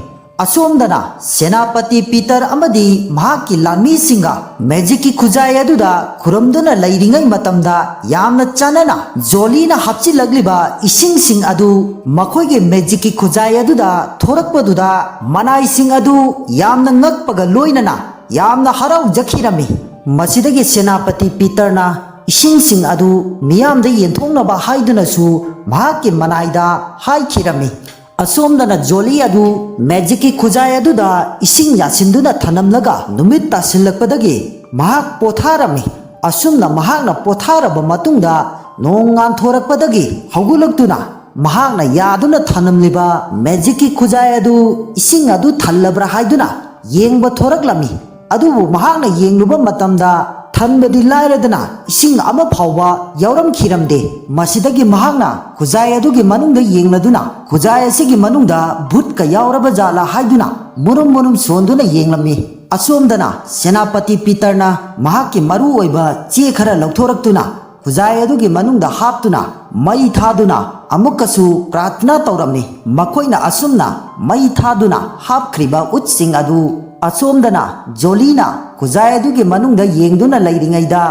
ꯑꯁꯣꯝꯗꯅ ꯁꯦꯅꯥꯄꯇꯤ ꯄꯤꯇꯔ ꯑꯃꯗꯤ ꯃꯍꯥꯛꯀꯤ ꯂꯥꯟꯃꯤꯁꯤꯡꯒ ꯃꯦꯖꯤꯛꯀꯤ ꯈꯨꯖꯥꯏ ꯑꯗꯨꯗ ꯈꯨꯔꯨꯝꯗꯨꯅ ꯂꯩꯔꯤꯉꯩ ꯃꯇꯝꯗ, ꯌꯥꯝꯅ ꯆꯥꯟꯅꯅ ꯖꯣꯂꯤꯅ ꯍꯥꯞꯆꯤꯜꯂꯛꯂꯤꯕ ꯏꯁꯤꯡꯁꯤꯡ ꯑꯗꯨ ꯃꯈꯣꯏꯒꯤ ꯃꯦꯖꯤꯛꯀꯤ ꯈꯨꯖꯥꯏ ꯑꯗꯨꯗ ꯊꯣꯔꯛꯄꯗꯨꯗ, ꯃꯅꯥꯏꯁꯤꯡ ꯑꯗꯨ ꯌꯥꯝꯅ ꯉꯛꯄꯒ ꯂꯣꯏꯅꯅ ꯌꯥꯝꯅ ꯍꯔꯥꯎꯖꯈꯤꯔꯝꯃꯤ꯫ ꯃꯁꯤꯗꯒꯤ ꯁꯦꯅꯥꯄꯇꯤ ꯄꯤꯇꯔꯅ ꯏꯁꯤꯡꯁꯤꯡ ꯑꯗꯨ ꯃꯤꯌꯥꯝꯗ ꯌꯦꯟꯊꯣꯛꯅꯕ ꯍꯥꯏꯗꯨꯅꯁꯨ ꯃꯍꯥꯛꯀꯤ ꯃꯅꯥꯏꯗ ꯍꯥꯏꯈꯤꯔꯝꯃꯤ꯫ ꯑꯁꯣꯝꯗꯅ ꯖꯣꯂꯤ ꯑꯗꯨ ꯃꯦꯖꯤꯛꯀꯤ ꯈꯨꯖꯥꯏ ꯑꯗꯨꯗ ꯏꯁꯤꯡ ꯌꯥꯁꯤꯟꯗꯨꯅ ꯊꯅꯝꯂꯒ ꯅꯨꯃꯤꯠ ꯇꯥꯁꯤꯜꯂꯛꯄꯗꯒꯤ ꯃꯍꯥꯛ ꯄꯣꯊꯥꯔꯝꯃꯤ꯫ ꯑꯁꯨꯝꯅ ꯃꯍꯥꯛꯅ ꯄꯣꯊꯥꯔꯕ ꯃꯇꯨꯡꯗ, ꯅꯣꯡ ꯉꯥꯟꯊꯣꯔꯛꯄꯗꯒꯤ ꯍꯧꯒꯠꯂꯛꯇꯨꯅ ꯃꯍꯥꯛꯅ ꯌꯥꯗꯨꯅ ꯊꯅꯝꯂꯤꯕ ꯃꯦꯖꯤꯛꯀꯤ ꯈꯨꯖꯥꯏ ꯑꯗꯨ ꯏꯁꯤꯡ ꯑꯗꯨ ꯊꯜꯂꯕ꯭ꯔꯥ ꯍꯥꯏꯗꯨꯅ ꯌꯦꯡꯕ ꯊꯣꯔꯛꯂꯝꯃꯤ꯫ ꯑꯗꯨꯕꯨ ꯃꯍꯥꯛꯅ ꯌꯦꯡꯂꯨꯕ ꯃꯇꯝꯗ, ꯊꯟꯕꯗꯤ ꯂꯥꯏꯔꯗꯅ ꯏꯁꯤꯡ ꯑꯃ ꯐꯥꯎꯕ ꯌꯥꯎꯔꯝꯈꯤꯔꯝꯗꯦ꯫ ꯃꯁꯤꯗꯒꯤ ꯃꯍꯥꯛꯅ ꯈꯨꯖꯥꯏ ꯑꯗꯨꯒꯤ ꯃꯅꯨꯡꯗ ꯌꯦꯡꯂꯗꯨꯅ, ꯈꯨꯖꯥꯏ ꯑꯁꯤꯒꯤ ꯃꯅꯨꯡꯗ ꯚꯨꯠꯀ ꯌꯥꯎꯔꯕ ꯖꯥꯠꯂꯥ ꯍꯥꯏꯗꯨꯅ ꯃꯨꯔꯨꯝ ꯃꯨꯔꯨꯝ ꯁꯣꯟꯗꯨꯅ ꯌꯦꯡꯂꯝꯃꯤ꯫ ꯑꯁꯣꯝꯗꯅ ꯁꯦꯅꯥꯄꯇꯤ ꯄꯤꯇꯔꯅ ꯃꯍꯥꯛꯀꯤ ꯃꯔꯨ ꯑꯣꯏꯕ ꯆꯦ ꯈꯔ ꯂꯧꯊꯣꯔꯛꯇꯨꯅ, ꯈꯨꯖꯥꯏ ꯑꯗꯨꯒꯤ ꯃꯅꯨꯡꯗ ꯍꯥꯞꯇꯨꯅ ꯃꯩ ꯊꯥꯗꯨꯅ ꯑꯃꯨꯛꯀꯁꯨ ꯄ꯭ꯔꯥꯔꯊꯅꯥ ꯇꯧꯔꯝꯃꯤ꯫ ꯃꯈꯣꯏꯅ ꯑꯁꯨꯝꯅ ꯃꯩ ꯊꯥꯗꯨꯅ ꯍꯥꯞꯈ꯭ꯔꯤꯕ ꯎꯠꯁꯤꯡ ꯑꯗꯨ, ꯑꯁꯣꯝꯗꯅ ꯖꯣꯂꯤꯅ ꯈꯨꯖꯥꯏ ꯑꯗꯨꯒꯤ ꯃꯅꯨꯡꯗ ꯌꯦꯡꯗꯨꯅ ꯂꯩꯔꯤꯉꯩꯗ,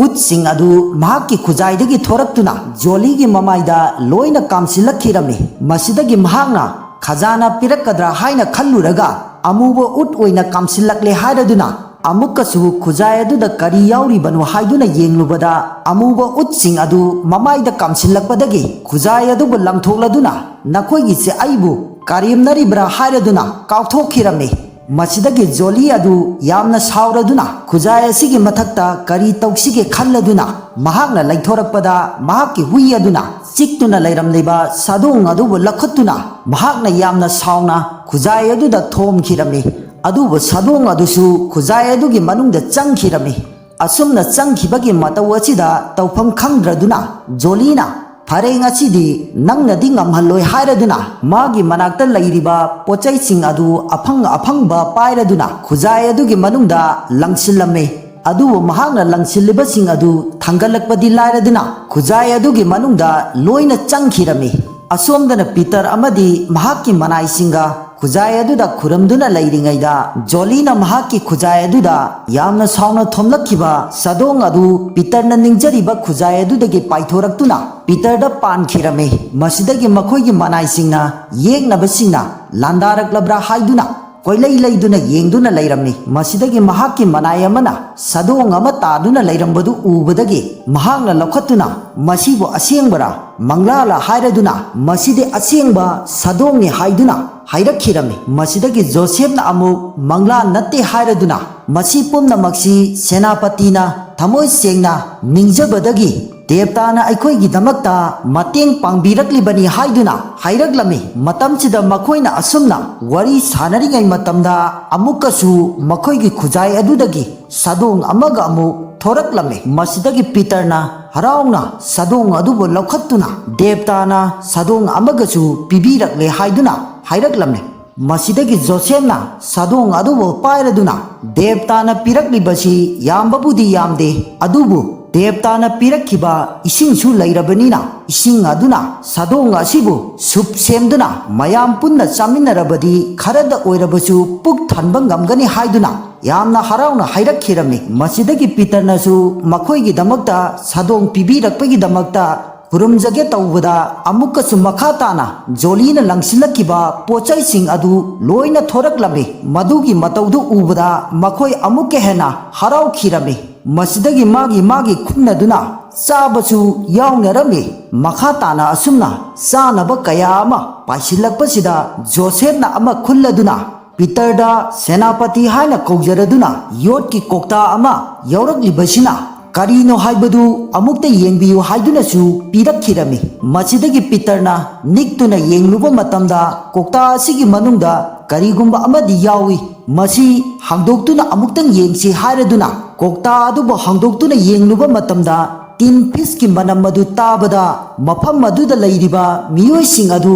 ꯎꯠꯁꯤꯡ ꯑꯗꯨ ꯃꯍꯥꯛꯀꯤ ꯈꯨꯖꯥꯏꯗꯒꯤ ꯊꯣꯔꯛꯇꯨꯅ ꯖꯣꯂꯤꯒꯤ ꯃꯃꯥꯏꯗ ꯂꯣꯏꯅ ꯀꯥꯝꯁꯤꯜꯂꯛꯈꯤꯔꯝꯃꯤ꯫ ꯃꯁꯤꯗꯒꯤ ꯃꯍꯥꯛꯅ ꯈꯖꯥꯅ ꯄꯤꯔꯛꯀꯗ꯭ꯔꯥ ꯍꯥꯏꯅ ꯈꯜꯂꯨꯔꯒ, ꯑꯃꯨꯕ ꯎꯠ ꯑꯣꯏꯅ ꯀꯥꯝꯁꯤꯜꯂꯛꯂꯦ ꯍꯥꯏꯔꯗꯨꯅ, ꯑꯃꯨꯛꯀꯁꯨ ꯈꯨꯖꯥꯏ ꯑꯗꯨꯗ ꯀꯔꯤ ꯌꯥꯎꯔꯤꯕꯅꯣ ꯍꯥꯏꯗꯨꯅ ꯌꯦꯡꯂꯨꯕꯗ, ꯑꯃꯨꯕ ꯎꯠꯁꯤꯡ ꯑꯗꯨ ꯃꯃꯥꯏꯗ ꯀꯥꯝꯁꯤꯜꯂꯛꯄꯗꯒꯤ ꯈꯨꯖꯥꯏ ꯑꯗꯨꯕꯨ ꯂꯪꯊꯣꯛꯂꯗꯨꯅ, "ꯅꯈꯣꯏꯒꯤꯁꯦ ꯑꯩꯕꯨ ꯀꯔꯦꯝꯅꯔꯤꯕ꯭ꯔꯥ?" ꯍꯥꯏꯔꯗꯨꯅ ꯀꯥꯎꯊꯣꯛꯈꯤꯔꯝꯃꯤ꯫ ꯃꯁꯤꯗꯒꯤ ꯖꯣꯂꯤ ꯑꯗꯨ ꯌꯥꯝꯅ ꯁꯥꯎꯔꯗꯨꯅ, ꯈꯨꯖꯥꯏ ꯑꯁꯤꯒꯤ ꯃꯊꯛꯇ ꯀꯔꯤ ꯇꯧꯁꯤꯒꯦ ꯈꯜꯂꯗꯨꯅ, ꯃꯍꯥꯛꯅ ꯂꯩꯊꯣꯔꯛꯄꯗ, ꯃꯍꯥꯛꯀꯤ ꯍꯨꯏ ꯑꯗꯨꯅ ꯆꯤꯛꯇꯨꯅ ꯂꯩꯔꯝꯂꯤꯕ ꯁꯥꯗꯣꯡ ꯑꯗꯨꯕꯨ ꯂꯧꯈꯠꯇꯨꯅ, ꯃꯍꯥꯛꯅ ꯌꯥꯝꯅ ꯁꯥꯎꯅ ꯈꯨꯖꯥꯏ ꯑꯗꯨꯗ ꯊꯣꯝꯈꯤꯔꯝꯃꯤ꯫ ꯑꯗꯨꯕꯨ ꯁꯥꯗꯣꯡ ꯑꯗꯨꯁꯨ ꯈꯨꯖꯥꯏ ꯑꯗꯨꯒꯤ ꯃꯅꯨꯡꯗ ꯆꯪꯈꯤꯔꯝꯃꯤ꯫ ꯑꯁꯨꯝꯅ ꯆꯪꯈꯤꯕꯒꯤ ꯃꯇꯧ ꯑꯁꯤꯗ ꯇꯧꯐꯝ ꯈꯪꯗ꯭ꯔꯗꯨꯅ ꯖꯣꯂꯤꯅ, "ꯐꯔꯦ, ꯉꯁꯤꯗꯤ ꯅꯪꯅꯗꯤ ꯉꯝꯍꯜꯂꯣꯏ" ꯍꯥꯏꯔꯗꯨꯅ ꯃꯥꯒꯤ ꯃꯅꯥꯛꯇ ꯂꯩꯔꯤꯕ ꯄꯣꯠꯆꯩꯁꯤꯡ ꯑꯗꯨ ꯑꯐꯪ ꯑꯐꯪꯕ ꯄꯥꯏꯔꯗꯨꯅ ꯈꯨꯖꯥꯏ ꯑꯗꯨꯒꯤ ꯃꯅꯨꯡꯗ ꯂꯪꯁꯤꯜꯂꯝꯃꯤ꯫ ꯑꯗꯨꯕꯨ ꯃꯍꯥꯛꯅ ꯂꯪꯁꯤꯜꯂꯤꯕꯁꯤꯡ ꯑꯗꯨ ꯊꯥꯡꯒꯠꯂꯛꯄꯗꯤ ꯂꯥꯏꯔꯗꯨꯅ ꯈꯨꯖꯥꯏ ꯑꯗꯨꯒꯤ ꯃꯅꯨꯡꯗ ꯂꯣꯏꯅ ꯆꯪꯈꯤꯔꯝꯃꯤ꯫ ꯑꯁꯣꯝꯗꯅ ꯄꯤꯇꯔ ꯑꯃꯗꯤ ꯃꯍꯥꯛꯀꯤ ꯃꯅꯥꯏꯁꯤꯡꯒ ꯈꯨꯖꯥꯏ ꯑꯗꯨꯗ ꯈꯨꯔꯨꯝꯗꯨꯅ ꯂꯩꯔꯤꯉꯩꯗ, ꯖꯣꯂꯤꯅ ꯃꯍꯥꯛꯀꯤ ꯈꯨꯖꯥꯏ ꯑꯗꯨꯗ ꯌꯥꯝꯅ ꯁꯥꯎꯅ ꯊꯣꯝꯂꯛꯈꯤꯕ ꯁꯥꯗꯣꯡ ꯑꯗꯨ ꯄꯤꯇꯔꯅ ꯅꯤꯡꯖꯔꯤꯕ ꯈꯨꯖꯥꯏ ꯑꯗꯨꯗꯒꯤ ꯄꯥꯏꯊꯣꯔꯛꯇꯨꯅ ꯄꯤꯇꯔꯗ ꯄꯥꯟꯈꯤꯔꯝꯃꯤ꯫ ꯃꯁꯤꯗꯒꯤ ꯃꯈꯣꯏꯒꯤ ꯃꯅꯥꯏꯁꯤꯡꯅ, ꯌꯦꯛꯅꯕꯁꯤꯡꯅ ꯂꯥꯟꯗꯥꯔꯛꯂꯕ꯭ꯔꯥ ꯍꯥꯏꯗꯨꯅ ꯀꯣꯏꯂꯩ ꯂꯩꯗꯨꯅ ꯌꯦꯡꯗꯨꯅ ꯂꯩꯔꯝꯃꯤ꯫ ꯃꯁꯤꯗꯒꯤ ꯃꯍꯥꯛꯀꯤ ꯃꯅꯥꯏ ꯑꯃꯅ ꯁꯥꯗꯣꯡ ꯑꯃ ꯇꯥꯗꯨꯅ ꯂꯩꯔꯝꯕꯗꯨ ꯎꯕꯗꯒꯤ ꯃꯍꯥꯛꯅ ꯂꯧꯈꯠꯇꯨꯅ, "ꯃꯁꯤꯕꯨ ꯑꯁꯦꯡꯕꯔꯥ, ꯃꯪꯂꯥꯂꯥ?" ꯍꯥꯏꯔꯗꯨꯅ, "ꯃꯁꯤꯗꯤ ꯑꯁꯦꯡꯕ ꯁꯥꯗꯣꯡꯅꯤ" ꯍꯥꯏꯗꯨꯅ ꯍꯥꯏꯔꯛꯈꯤꯔꯝꯃꯤ꯫ ꯃꯁꯤꯗꯒꯤ ꯖꯣꯁꯦꯐꯅ ꯑꯃꯨꯛ, "ꯃꯪꯂꯥ ꯅꯠꯇꯦ" ꯍꯥꯏꯔꯗꯨꯅ, "ꯃꯁꯤ ꯄꯨꯝꯅꯃꯛꯁꯤ ꯁꯦꯅꯥꯄꯇꯤꯅ ꯊꯃꯣꯏ ꯁꯦꯡꯅ ꯅꯤꯡꯖꯕꯗꯒꯤ ꯗꯦꯕꯇꯥꯅ ꯑꯩꯈꯣꯏꯒꯤꯗꯃꯛꯇ ꯃꯇꯦꯡ ꯄꯥꯡꯕꯤꯔꯛꯂꯤꯕꯅꯤ" ꯍꯥꯏꯗꯨꯅ ꯍꯥꯏꯔꯛꯂꯝꯃꯤ꯫ ꯃꯇꯝꯁꯤꯗ ꯃꯈꯣꯏꯅ ꯑꯁꯨꯝꯅ ꯋꯥꯔꯤ ꯁꯥꯟꯅꯔꯤꯉꯩ ꯃꯇꯝꯗ, ꯑꯃꯨꯛꯀꯁꯨ ꯃꯈꯣꯏꯒꯤ ꯈꯨꯖꯥꯏ ꯑꯗꯨꯗꯒꯤ ꯁꯥꯗꯣꯡ ꯑꯃꯒ ꯑꯃꯨꯛ ꯊꯣꯔꯛꯂꯝꯃꯤ꯫ ꯃꯁꯤꯗꯒꯤ ꯄꯤꯇꯔꯅ ꯍꯔꯥꯎꯅ ꯁꯥꯗꯣꯡ ꯑꯗꯨꯕꯨ ꯂꯧꯈꯠꯇꯨꯅ, "ꯗꯦꯕꯇꯥꯅ ꯁꯥꯗꯣꯡ ꯑꯃꯒꯁꯨ ꯄꯤꯕꯤꯔꯛꯂꯦ" ꯍꯥꯏꯗꯨꯅ ꯍꯥꯏꯔꯛꯂꯝꯃꯤ꯫ ꯃꯁꯤꯗꯒꯤ ꯖꯣꯁꯦꯐꯅ ꯁꯥꯗꯣꯡ ꯑꯗꯨꯕꯨ ꯄꯥꯏꯔꯗꯨꯅ, "ꯗꯦꯕꯇꯥꯅ ꯄꯤꯔꯛꯂꯤꯕꯁꯤ ꯌꯥꯝꯕꯕꯨꯗꯤ ꯌꯥꯝꯗꯦ, ꯑꯗꯨꯕꯨ ꯗꯦꯕꯇꯥꯅ ꯄꯤꯔꯛꯈꯤꯕ ꯏꯁꯤꯡꯁꯨ ꯂꯩꯔꯕꯅꯤꯅ, ꯏꯁꯤꯡ ꯑꯗꯨꯅ ꯁꯥꯗꯣꯡ ꯑꯁꯤꯕꯨ ꯁꯨꯞ ꯁꯦꯝꯗꯨꯅ ꯃꯌꯥꯝ ꯄꯨꯟꯅ ꯆꯥꯃꯤꯟꯅꯔꯕꯗꯤ ꯈꯔꯗ ꯑꯣꯏꯔꯕꯁꯨ ꯄꯨꯛ ꯊꯟꯕ ꯉꯝꯒꯅꯤ" ꯍꯥꯏꯗꯨꯅ ꯌꯥꯝꯅ ꯍꯔꯥꯎꯅ ꯍꯥꯏꯔꯛꯈꯤꯔꯝꯃꯤ꯫ ꯃꯁꯤꯗꯒꯤ ꯄꯤꯇꯔꯅꯁꯨ ꯃꯈꯣꯏꯒꯤꯗꯃꯛꯇ ꯁꯥꯗꯣꯡ ꯄꯤꯕꯤꯔꯛꯄꯒꯤꯗꯃꯛꯇ ꯈꯨꯔꯨꯝꯖꯒꯦ ꯇꯧꯕꯗ, ꯑꯃꯨꯛꯀꯁꯨ ꯃꯈꯥ ꯇꯥꯅ ꯖꯣꯂꯤꯅ ꯂꯪꯁꯤꯜꯂꯛꯈꯤꯕ ꯄꯣꯠꯆꯩꯁꯤꯡ ꯑꯗꯨ ꯂꯣꯏꯅ ꯊꯣꯔꯛꯂꯝꯃꯤ꯫ ꯃꯗꯨꯒꯤ ꯃꯇꯧꯗꯨ ꯎꯕꯗ ꯃꯈꯣꯏ ꯑꯃꯨꯛꯀ ꯍꯦꯟꯅ ꯍꯔꯥꯎꯈꯤꯔꯝꯃꯤ꯫ ꯃꯁꯤꯗꯒꯤ ꯃꯥꯒꯤ ꯃꯥꯒꯤ ꯈꯨꯟꯅꯗꯨꯅ ꯆꯥꯕꯁꯨ ꯌꯥꯎꯅꯔꯝꯃꯤ꯫ ꯃꯈꯥ ꯇꯥꯅ ꯑꯁꯨꯝꯅ ꯆꯥꯅꯕ ꯀꯌꯥ ꯑꯃ ꯄꯥꯏꯁꯤꯜꯂꯛꯄꯁꯤꯗ, ꯖꯣꯁꯦꯐꯅ ꯑꯃ ꯈꯨꯜꯂꯗꯨꯅ ꯄꯤꯇꯔꯗ ꯁꯦꯅꯥꯄꯇꯤ ꯍꯥꯏꯅ ꯀꯧꯖꯔꯗꯨꯅ ꯌꯣꯠꯀꯤ ꯀꯧꯇꯥ ꯑꯃ ꯌꯥꯎꯔꯛꯂꯤꯕꯁꯤꯅ ꯀꯔꯤꯅꯣ ꯍꯥꯏꯕꯗꯨ ꯑꯃꯨꯛꯇ ꯌꯦꯡꯕꯤꯌꯨ ꯍꯥꯏꯗꯨꯅꯁꯨ ꯄꯤꯔꯛꯈꯤꯔꯝꯃꯤ꯫ ꯃꯁꯤꯗꯒꯤ ꯄꯤꯇꯔꯅ ꯅꯤꯛꯇꯨꯅ ꯌꯦꯡꯂꯨꯕ ꯃꯇꯝꯗ ꯀꯧꯇꯥ ꯑꯁꯤꯒꯤ ꯃꯅꯨꯡꯗ ꯀꯔꯤꯒꯨꯝꯕ ꯑꯃꯗꯤ ꯌꯥꯎꯏ, ꯃꯁꯤ ꯍꯥꯡꯗꯣꯛꯇꯨꯅ ꯑꯃꯨꯛꯇꯪ ꯌꯦꯡꯁꯤ ꯍꯥꯏꯔꯗꯨꯅ ꯀꯧꯇꯥ ꯑꯗꯨꯕꯨ ꯍꯥꯡꯗꯣꯛꯇꯨꯅ ꯌꯦꯡꯂꯨꯕ ꯃꯇꯝꯗ ꯇꯤꯟ ꯐꯤꯁꯀꯤ ꯃꯅꯝ ꯑꯗꯨ ꯇꯥꯕꯗ ꯃꯐꯝ ꯑꯗꯨꯗ ꯂꯩꯔꯤꯕ ꯃꯤꯑꯣꯏꯁꯤꯡ ꯑꯗꯨ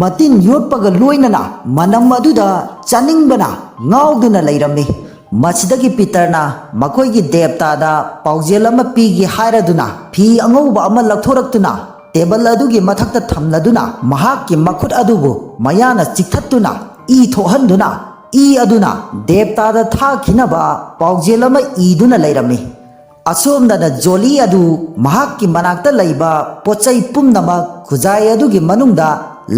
ꯃꯇꯤꯟ ꯌꯣꯠꯄꯒ ꯂꯣꯏꯅꯅ ꯃꯅꯝ ꯑꯗꯨꯗ ꯆꯥꯅꯤꯡꯕꯅ ꯉꯥꯎꯗꯨꯅ ꯂꯩꯔꯝꯃꯤ꯫ ꯃꯁꯤꯗꯒꯤ ꯄꯤꯇꯔꯅ ꯃꯈꯣꯏꯒꯤ ꯗꯦꯕꯇꯥꯗ ꯄꯥꯎꯖꯦꯜ ꯑꯃ ꯄꯤꯒꯦ ꯍꯥꯏꯔꯗꯨꯅ ꯐꯤ ꯑꯉꯧꯕ ꯑꯃ ꯂꯧꯊꯣꯔꯛꯇꯨꯅ ꯇꯦꯕꯜ ꯑꯗꯨꯒꯤ ꯃꯊꯛꯇ ꯊꯝꯂꯗꯨꯅ ꯃꯍꯥꯛꯀꯤ ꯃꯈꯨꯠ ꯑꯗꯨꯕꯨ ꯃꯌꯥꯅ ꯆꯤꯛꯊꯠꯇꯨꯅ ꯏ ꯊꯣꯛꯍꯟꯗꯨꯅ ꯏ ꯑꯗꯨꯅ ꯗꯦꯕꯇꯥꯗ ꯊꯥꯈꯤꯅꯕ ꯄꯥꯎꯖꯦꯜ ꯑꯃ ꯏꯗꯨꯅ ꯂꯩꯔꯝꯃꯤ꯫ ꯑꯁꯣꯝꯗꯅ ꯖꯣꯂꯤ ꯑꯗꯨ ꯃꯍꯥꯛꯀꯤ ꯃꯅꯥꯛꯇ ꯂꯩꯕ ꯄꯣꯠꯆꯩ ꯄꯨꯝꯅꯃꯛ ꯈꯨꯖꯥꯏ ꯑꯗꯨꯒꯤ ꯃꯅꯨꯡꯗ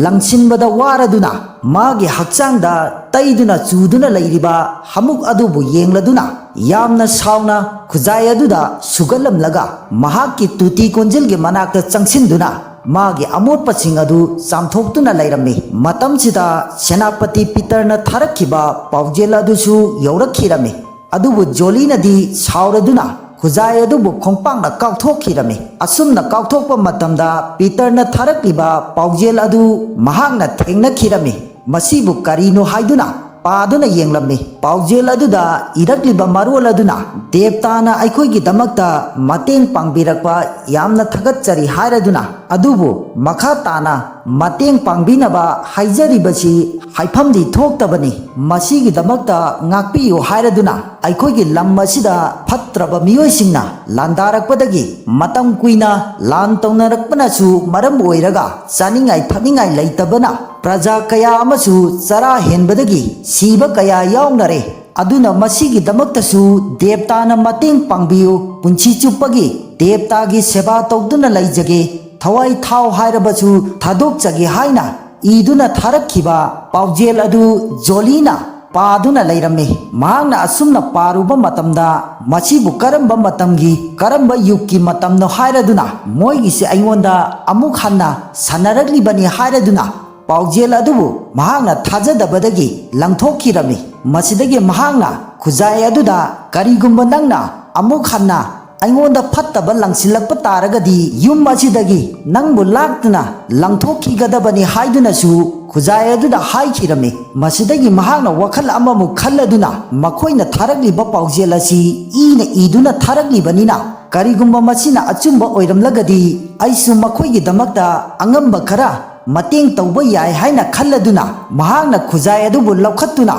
ꯂꯪꯁꯤꯟꯕꯗ ꯋꯥꯔꯗꯨꯅ ꯃꯥꯒꯤ ꯍꯛꯆꯥꯡꯗ ꯇꯩꯗꯨꯅ ꯆꯨꯗꯨꯅ ꯂꯩꯔꯤꯕ ꯍꯥꯃꯨꯛ ꯑꯗꯨꯕꯨ ꯌꯦꯡꯂꯗꯨꯅ ꯌꯥꯝꯅ ꯁꯥꯎꯅ ꯈꯨꯖꯥꯏ ꯑꯗꯨꯗ ꯁꯨꯒꯠꯂꯝꯂꯒ ꯃꯍꯥꯛꯀꯤ ꯇꯨꯇꯤ ꯀꯣꯟꯖꯤꯜꯒꯤ ꯃꯅꯥꯛꯇ ꯆꯪꯁꯤꯟꯗꯨꯅ ꯃꯥꯒꯤ ꯑꯃꯣꯠꯄꯁꯤꯡ ꯑꯗꯨ ꯆꯥꯝꯊꯣꯛꯇꯨꯅ ꯂꯩꯔꯝꯃꯤ꯫ ꯃꯇꯝꯁꯤꯗ ꯁꯦꯅꯥꯄꯇꯤ ꯄꯤꯇꯔꯅ ꯊꯥꯔꯛꯈꯤꯕ ꯄꯥꯎꯖꯦꯜ ꯑꯗꯨꯁꯨ ꯌꯧꯔꯛꯈꯤꯔꯝꯃꯤ꯫ ꯑꯗꯨꯕꯨ ꯖꯣꯂꯤꯅꯗꯤ ꯁꯥꯎꯔꯗꯨꯅ ꯈꯨꯖꯥꯏ ꯑꯗꯨꯕꯨ ꯈꯣꯡꯄꯥꯛꯅ ꯀꯥꯎꯊꯣꯛꯈꯤꯔꯝꯃꯤ꯫ ꯑꯁꯨꯝꯅ ꯀꯥꯎꯊꯣꯛꯄ ꯃꯇꯝꯗ ꯄꯤꯇꯔꯅ ꯊꯥꯔꯛꯂꯤꯕ ꯄꯥꯎꯖꯦꯜ ꯑꯗꯨ ꯃꯍꯥꯛꯅ ꯊꯦꯡꯅꯈꯤꯔꯝꯃꯤ꯫ ꯃꯁꯤꯕꯨ ꯀꯔꯤꯅꯣ ꯍꯥꯏꯗꯨꯅ ꯄꯥꯗꯨꯅ ꯌꯦꯡꯂꯝꯃꯤ꯫ ꯄꯥꯎꯖꯦꯜ ꯑꯗꯨꯗ ꯏꯔꯛꯂꯤꯕ ꯃꯔꯣꯜ ꯑꯗꯨꯅ ꯗꯦꯕꯇꯥꯅ ꯑꯩꯈꯣꯏꯒꯤꯗꯃꯛꯇ ꯃꯇꯦꯡ ꯄꯥꯡꯕꯤꯔꯛꯄ ꯌꯥꯝꯅ ꯊꯥꯒꯠꯆꯔꯤ ꯍꯥꯏꯔꯗꯨꯅ, ꯑꯗꯨꯕꯨ ꯃꯈꯥ ꯇꯥꯅ ꯃꯇꯦꯡ ꯄꯥꯡꯕꯤꯅꯕ ꯍꯥꯏꯖꯔꯤꯕꯁꯤ ꯍꯥꯏꯐꯝꯗꯤ ꯊꯣꯛꯇꯕꯅꯤ꯫ ꯃꯁꯤꯒꯤꯗꯃꯛꯇ ꯉꯥꯛꯄꯤꯌꯨ ꯍꯥꯏꯔꯗꯨꯅ ꯑꯩꯈꯣꯏꯒꯤ ꯂꯝ ꯑꯁꯤꯗ ꯐꯠꯇ꯭ꯔꯕ ꯃꯤꯑꯣꯏꯁꯤꯡꯅ ꯂꯥꯟꯗꯥꯔꯛꯄꯗꯒꯤ ꯃꯇꯝ ꯀꯨꯏꯅ ꯂꯥꯟ ꯇꯧꯅꯔꯛꯄꯅꯁꯨ ꯃꯔꯝ ꯑꯣꯏꯔꯒ ꯆꯥꯅꯤꯡꯉꯥꯏ ꯊꯛꯅꯤꯡꯉꯥꯏ ꯂꯩꯇꯕꯅ ꯄ꯭ꯔꯖꯥ ꯀꯌꯥ ꯑꯃꯁꯨ ꯆꯔꯥ ꯍꯦꯟꯕꯗꯒꯤ ꯁꯤꯕ ꯀꯌꯥ ꯌꯥꯎꯅꯔꯦ꯫ ꯑꯗꯨꯅ ꯃꯁꯤꯒꯤꯗꯃꯛꯇꯁꯨ ꯗꯦꯕꯇꯥꯅ ꯃꯇꯦꯡ ꯄꯥꯡꯕꯤꯌꯨ, ꯄꯨꯟꯁꯤ ꯆꯨꯞꯄꯒꯤ ꯗꯦꯕꯇꯥꯒꯤ ꯁꯦꯕꯥ ꯇꯧꯗꯨꯅ ꯂꯩꯖꯒꯦ, ꯊꯋꯥꯏ ꯊꯥꯎ ꯍꯥꯏꯔꯕꯁꯨ ꯊꯥꯗꯣꯛꯆꯒꯦ ꯍꯥꯏꯅ ꯏꯗꯨꯅ ꯊꯥꯔꯛꯈꯤꯕ ꯄꯥꯎꯖꯦꯜ ꯑꯗꯨ ꯖꯣꯂꯤꯅ ꯄꯥꯗꯨꯅ ꯂꯩꯔꯝꯃꯤ꯫ ꯃꯍꯥꯛꯅ ꯑꯁꯨꯝꯅ ꯄꯥꯔꯨꯕ ꯃꯇꯝꯗ, ꯃꯁꯤꯕꯨ ꯀꯔꯝꯕ ꯃꯇꯝꯒꯤ, ꯀꯔꯝꯕ ꯌꯨꯒꯀꯤ ꯃꯇꯝꯅꯣ ꯍꯥꯏꯔꯗꯨꯅ ꯃꯣꯏꯒꯤꯁꯦ ꯑꯩꯉꯣꯟꯗ ꯑꯃꯨꯛ ꯍꯟꯅ ꯁꯥꯟꯅꯔꯛꯂꯤꯕꯅꯤ ꯍꯥꯏꯔꯗꯨꯅ ꯄꯥꯎꯖꯦꯜ ꯑꯗꯨꯕꯨ ꯃꯍꯥꯛꯅ ꯊꯥꯖꯗꯕꯗꯒꯤ ꯂꯪꯊꯣꯛꯈꯤꯔꯝꯃꯤ꯫ ꯃꯁꯤꯗꯒꯤ ꯃꯍꯥꯛꯅ ꯈꯨꯖꯥꯏ ꯑꯗꯨꯗ, "ꯀꯔꯤꯒꯨꯝꯕ ꯅꯪꯅ ꯑꯃꯨꯛ ꯍꯟꯅ ꯑꯩꯉꯣꯟꯗ ꯐꯠꯇꯕ ꯂꯪꯁꯤꯜꯂꯛꯄ ꯇꯥꯔꯒꯗꯤ ꯌꯨꯝ ꯑꯁꯤꯗꯒꯤ ꯅꯪꯕꯨ ꯂꯥꯛꯇꯨꯅ ꯂꯪꯊꯣꯛꯈꯤꯒꯗꯕꯅꯤ" ꯍꯥꯏꯗꯨꯅꯁꯨ ꯈꯨꯖꯥꯏ ꯑꯗꯨꯗ ꯍꯥꯏꯈꯤꯔꯝꯃꯤ꯫ ꯃꯁꯤꯗꯒꯤ ꯃꯍꯥꯛꯅ ꯋꯥꯈꯜ ꯑꯃꯃꯨꯛ ꯈꯜꯂꯗꯨꯅ, "ꯃꯈꯣꯏꯅ ꯊꯥꯔꯛꯂꯤꯕ ꯄꯥꯎꯖꯦꯜ ꯑꯁꯤ ꯏꯅ ꯏꯗꯨꯅ ꯊꯥꯔꯛꯂꯤꯕꯅꯤꯅ, ꯀꯔꯤꯒꯨꯝꯕ ꯃꯁꯤꯅ ꯑꯆꯨꯝꯕ ꯑꯣꯏꯔꯝꯂꯒꯗꯤ ꯑꯩꯁꯨ ꯃꯈꯣꯏꯒꯤꯗꯃꯛꯇ ꯑꯉꯝꯕ ꯈꯔ ꯃꯇꯦꯡ ꯇꯧꯕ ꯌꯥꯏ" ꯍꯥꯏꯅ ꯈꯜꯂꯗꯨꯅ ꯃꯍꯥꯛꯅ ꯈꯨꯖꯥꯏ ꯑꯗꯨꯕꯨ ꯂꯧꯈꯠꯇꯨꯅ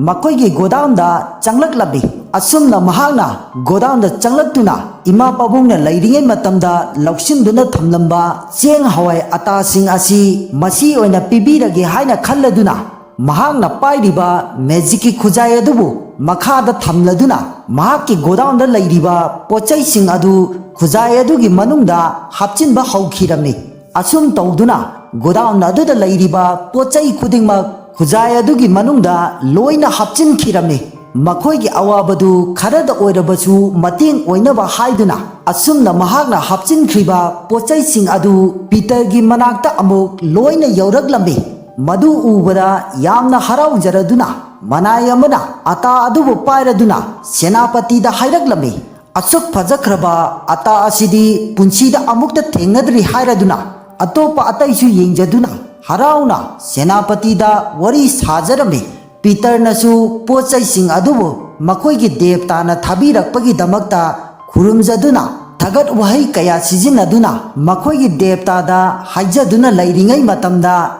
ꯃꯈꯣꯏꯒꯤ ꯒꯣꯗꯥꯎꯟꯗ ꯆꯪꯂꯛꯂꯝꯃꯤ꯫ ꯑꯁꯨꯝꯅ ꯃꯍꯥꯛꯅ ꯒꯣꯗꯥꯎꯟꯗ ꯆꯪꯂꯛꯇꯨꯅ ꯏꯃꯥ ꯄꯥꯕꯨꯡꯅ ꯂꯩꯔꯤꯉꯩ ꯃꯇꯝꯗ ꯂꯧꯁꯤꯟꯗꯨꯅ ꯊꯝꯂꯝꯕ ꯆꯦꯡ ꯍꯋꯥꯏ ꯑꯇꯥꯁꯤꯡ ꯑꯁꯤ ꯃꯁꯤ ꯑꯣꯏꯅ ꯄꯤꯕꯤꯔꯒꯦ ꯍꯥꯏꯅ ꯈꯜꯂꯗꯨꯅ ꯃꯍꯥꯛꯅ ꯄꯥꯏꯔꯤꯕ ꯃꯦꯖꯤꯛꯀꯤ ꯈꯨꯖꯥꯏ ꯑꯗꯨꯕꯨ ꯃꯈꯥꯗ ꯊꯝꯂꯗꯨꯅ ꯃꯍꯥꯛꯀꯤ ꯒꯣꯗꯥꯎꯟꯗ ꯂꯩꯔꯤꯕ ꯄꯣꯠꯆꯩꯁꯤꯡ ꯑꯗꯨ ꯈꯨꯖꯥꯏ ꯑꯗꯨꯒꯤ ꯃꯅꯨꯡꯗ ꯍꯥꯞꯆꯤꯟꯕ ꯍꯧꯈꯤꯔꯝꯃꯤ꯫ ꯑꯁꯨꯝ ꯇꯧꯗꯨꯅ ꯒꯣꯗꯥꯎꯟ ꯑꯗꯨꯗ ꯂꯩꯔꯤꯕ ꯄꯣꯠꯆꯩ ꯈꯨꯗꯤꯡꯃꯛ ꯈꯨꯖꯥꯏ ꯑꯗꯨꯒꯤ ꯃꯅꯨꯡꯗ ꯂꯣꯏꯅ ꯍꯥꯞꯆꯤꯟꯈꯤꯔꯝꯃꯤ꯫ ꯃꯈꯣꯏꯒꯤ ꯑꯋꯥꯕꯗꯨ ꯈꯔꯗ ꯑꯣꯏꯔꯕꯁꯨ ꯃꯇꯦꯡ ꯑꯣꯏꯅꯕ ꯍꯥꯏꯗꯨꯅ ꯑꯁꯨꯝꯅ ꯃꯍꯥꯛꯅ ꯍꯥꯞꯆꯤꯟꯈ꯭ꯔꯤꯕ ꯄꯣꯠꯆꯩꯁꯤꯡ ꯑꯗꯨ ꯄꯤꯇꯔꯒꯤ ꯃꯅꯥꯛꯇ ꯑꯃꯨꯛ ꯂꯣꯏꯅ ꯌꯧꯔꯛꯂꯝꯃꯤ꯫ ꯃꯗꯨ ꯎꯕꯗ ꯌꯥꯝꯅ ꯍꯔꯥꯎꯖꯔꯗꯨꯅ ꯃꯅꯥꯏ ꯑꯃꯅ ꯑꯇꯥ ꯑꯗꯨꯕꯨ ꯄꯥꯏꯔꯗꯨꯅ ꯁꯦꯅꯥꯄꯇꯤꯗ ꯍꯥꯏꯔꯛꯂꯝꯃꯤ꯫ "ꯑꯁꯨꯛ ꯐꯖꯈ꯭ꯔꯕ ꯑꯇꯥ ꯑꯁꯤꯗꯤ ꯄꯨꯟꯁꯤꯗ ꯑꯃꯨꯛꯇ ꯊꯦꯡꯅꯗ꯭ꯔꯤ" ꯍꯥꯏꯔꯗꯨꯅ ꯑꯇꯣꯞꯄ ꯑꯇꯩꯁꯨ ꯌꯦꯡꯖꯗꯨꯅ ꯍꯔꯥꯎꯅ ꯁꯦꯅꯥꯄꯇꯤꯗ ꯋꯥꯔꯤ ꯁꯥꯖꯔꯝꯃꯤ꯫ ꯄꯤꯇꯔꯅꯁꯨ ꯄꯣꯠ ꯆꯩꯁꯤꯡ ꯑꯗꯨꯕꯨ ꯃꯈꯣꯏꯒꯤ ꯗꯦꯕꯇꯥꯅ ꯊꯥꯕꯤꯔꯛꯄꯒꯤꯗꯃꯛꯇ ꯈꯨꯔꯨꯝꯖꯗꯨꯅ ꯊꯥꯒꯠ ꯋꯥꯍꯩ ꯀꯌꯥ ꯁꯤꯖꯤꯟꯅꯗꯨꯅ ꯃꯈꯣꯏꯒꯤ ꯗꯦꯕꯇꯥꯗ ꯍꯥꯏꯖꯗꯨꯅ ꯂꯩꯔꯤꯉꯩ ꯃꯇꯝꯗ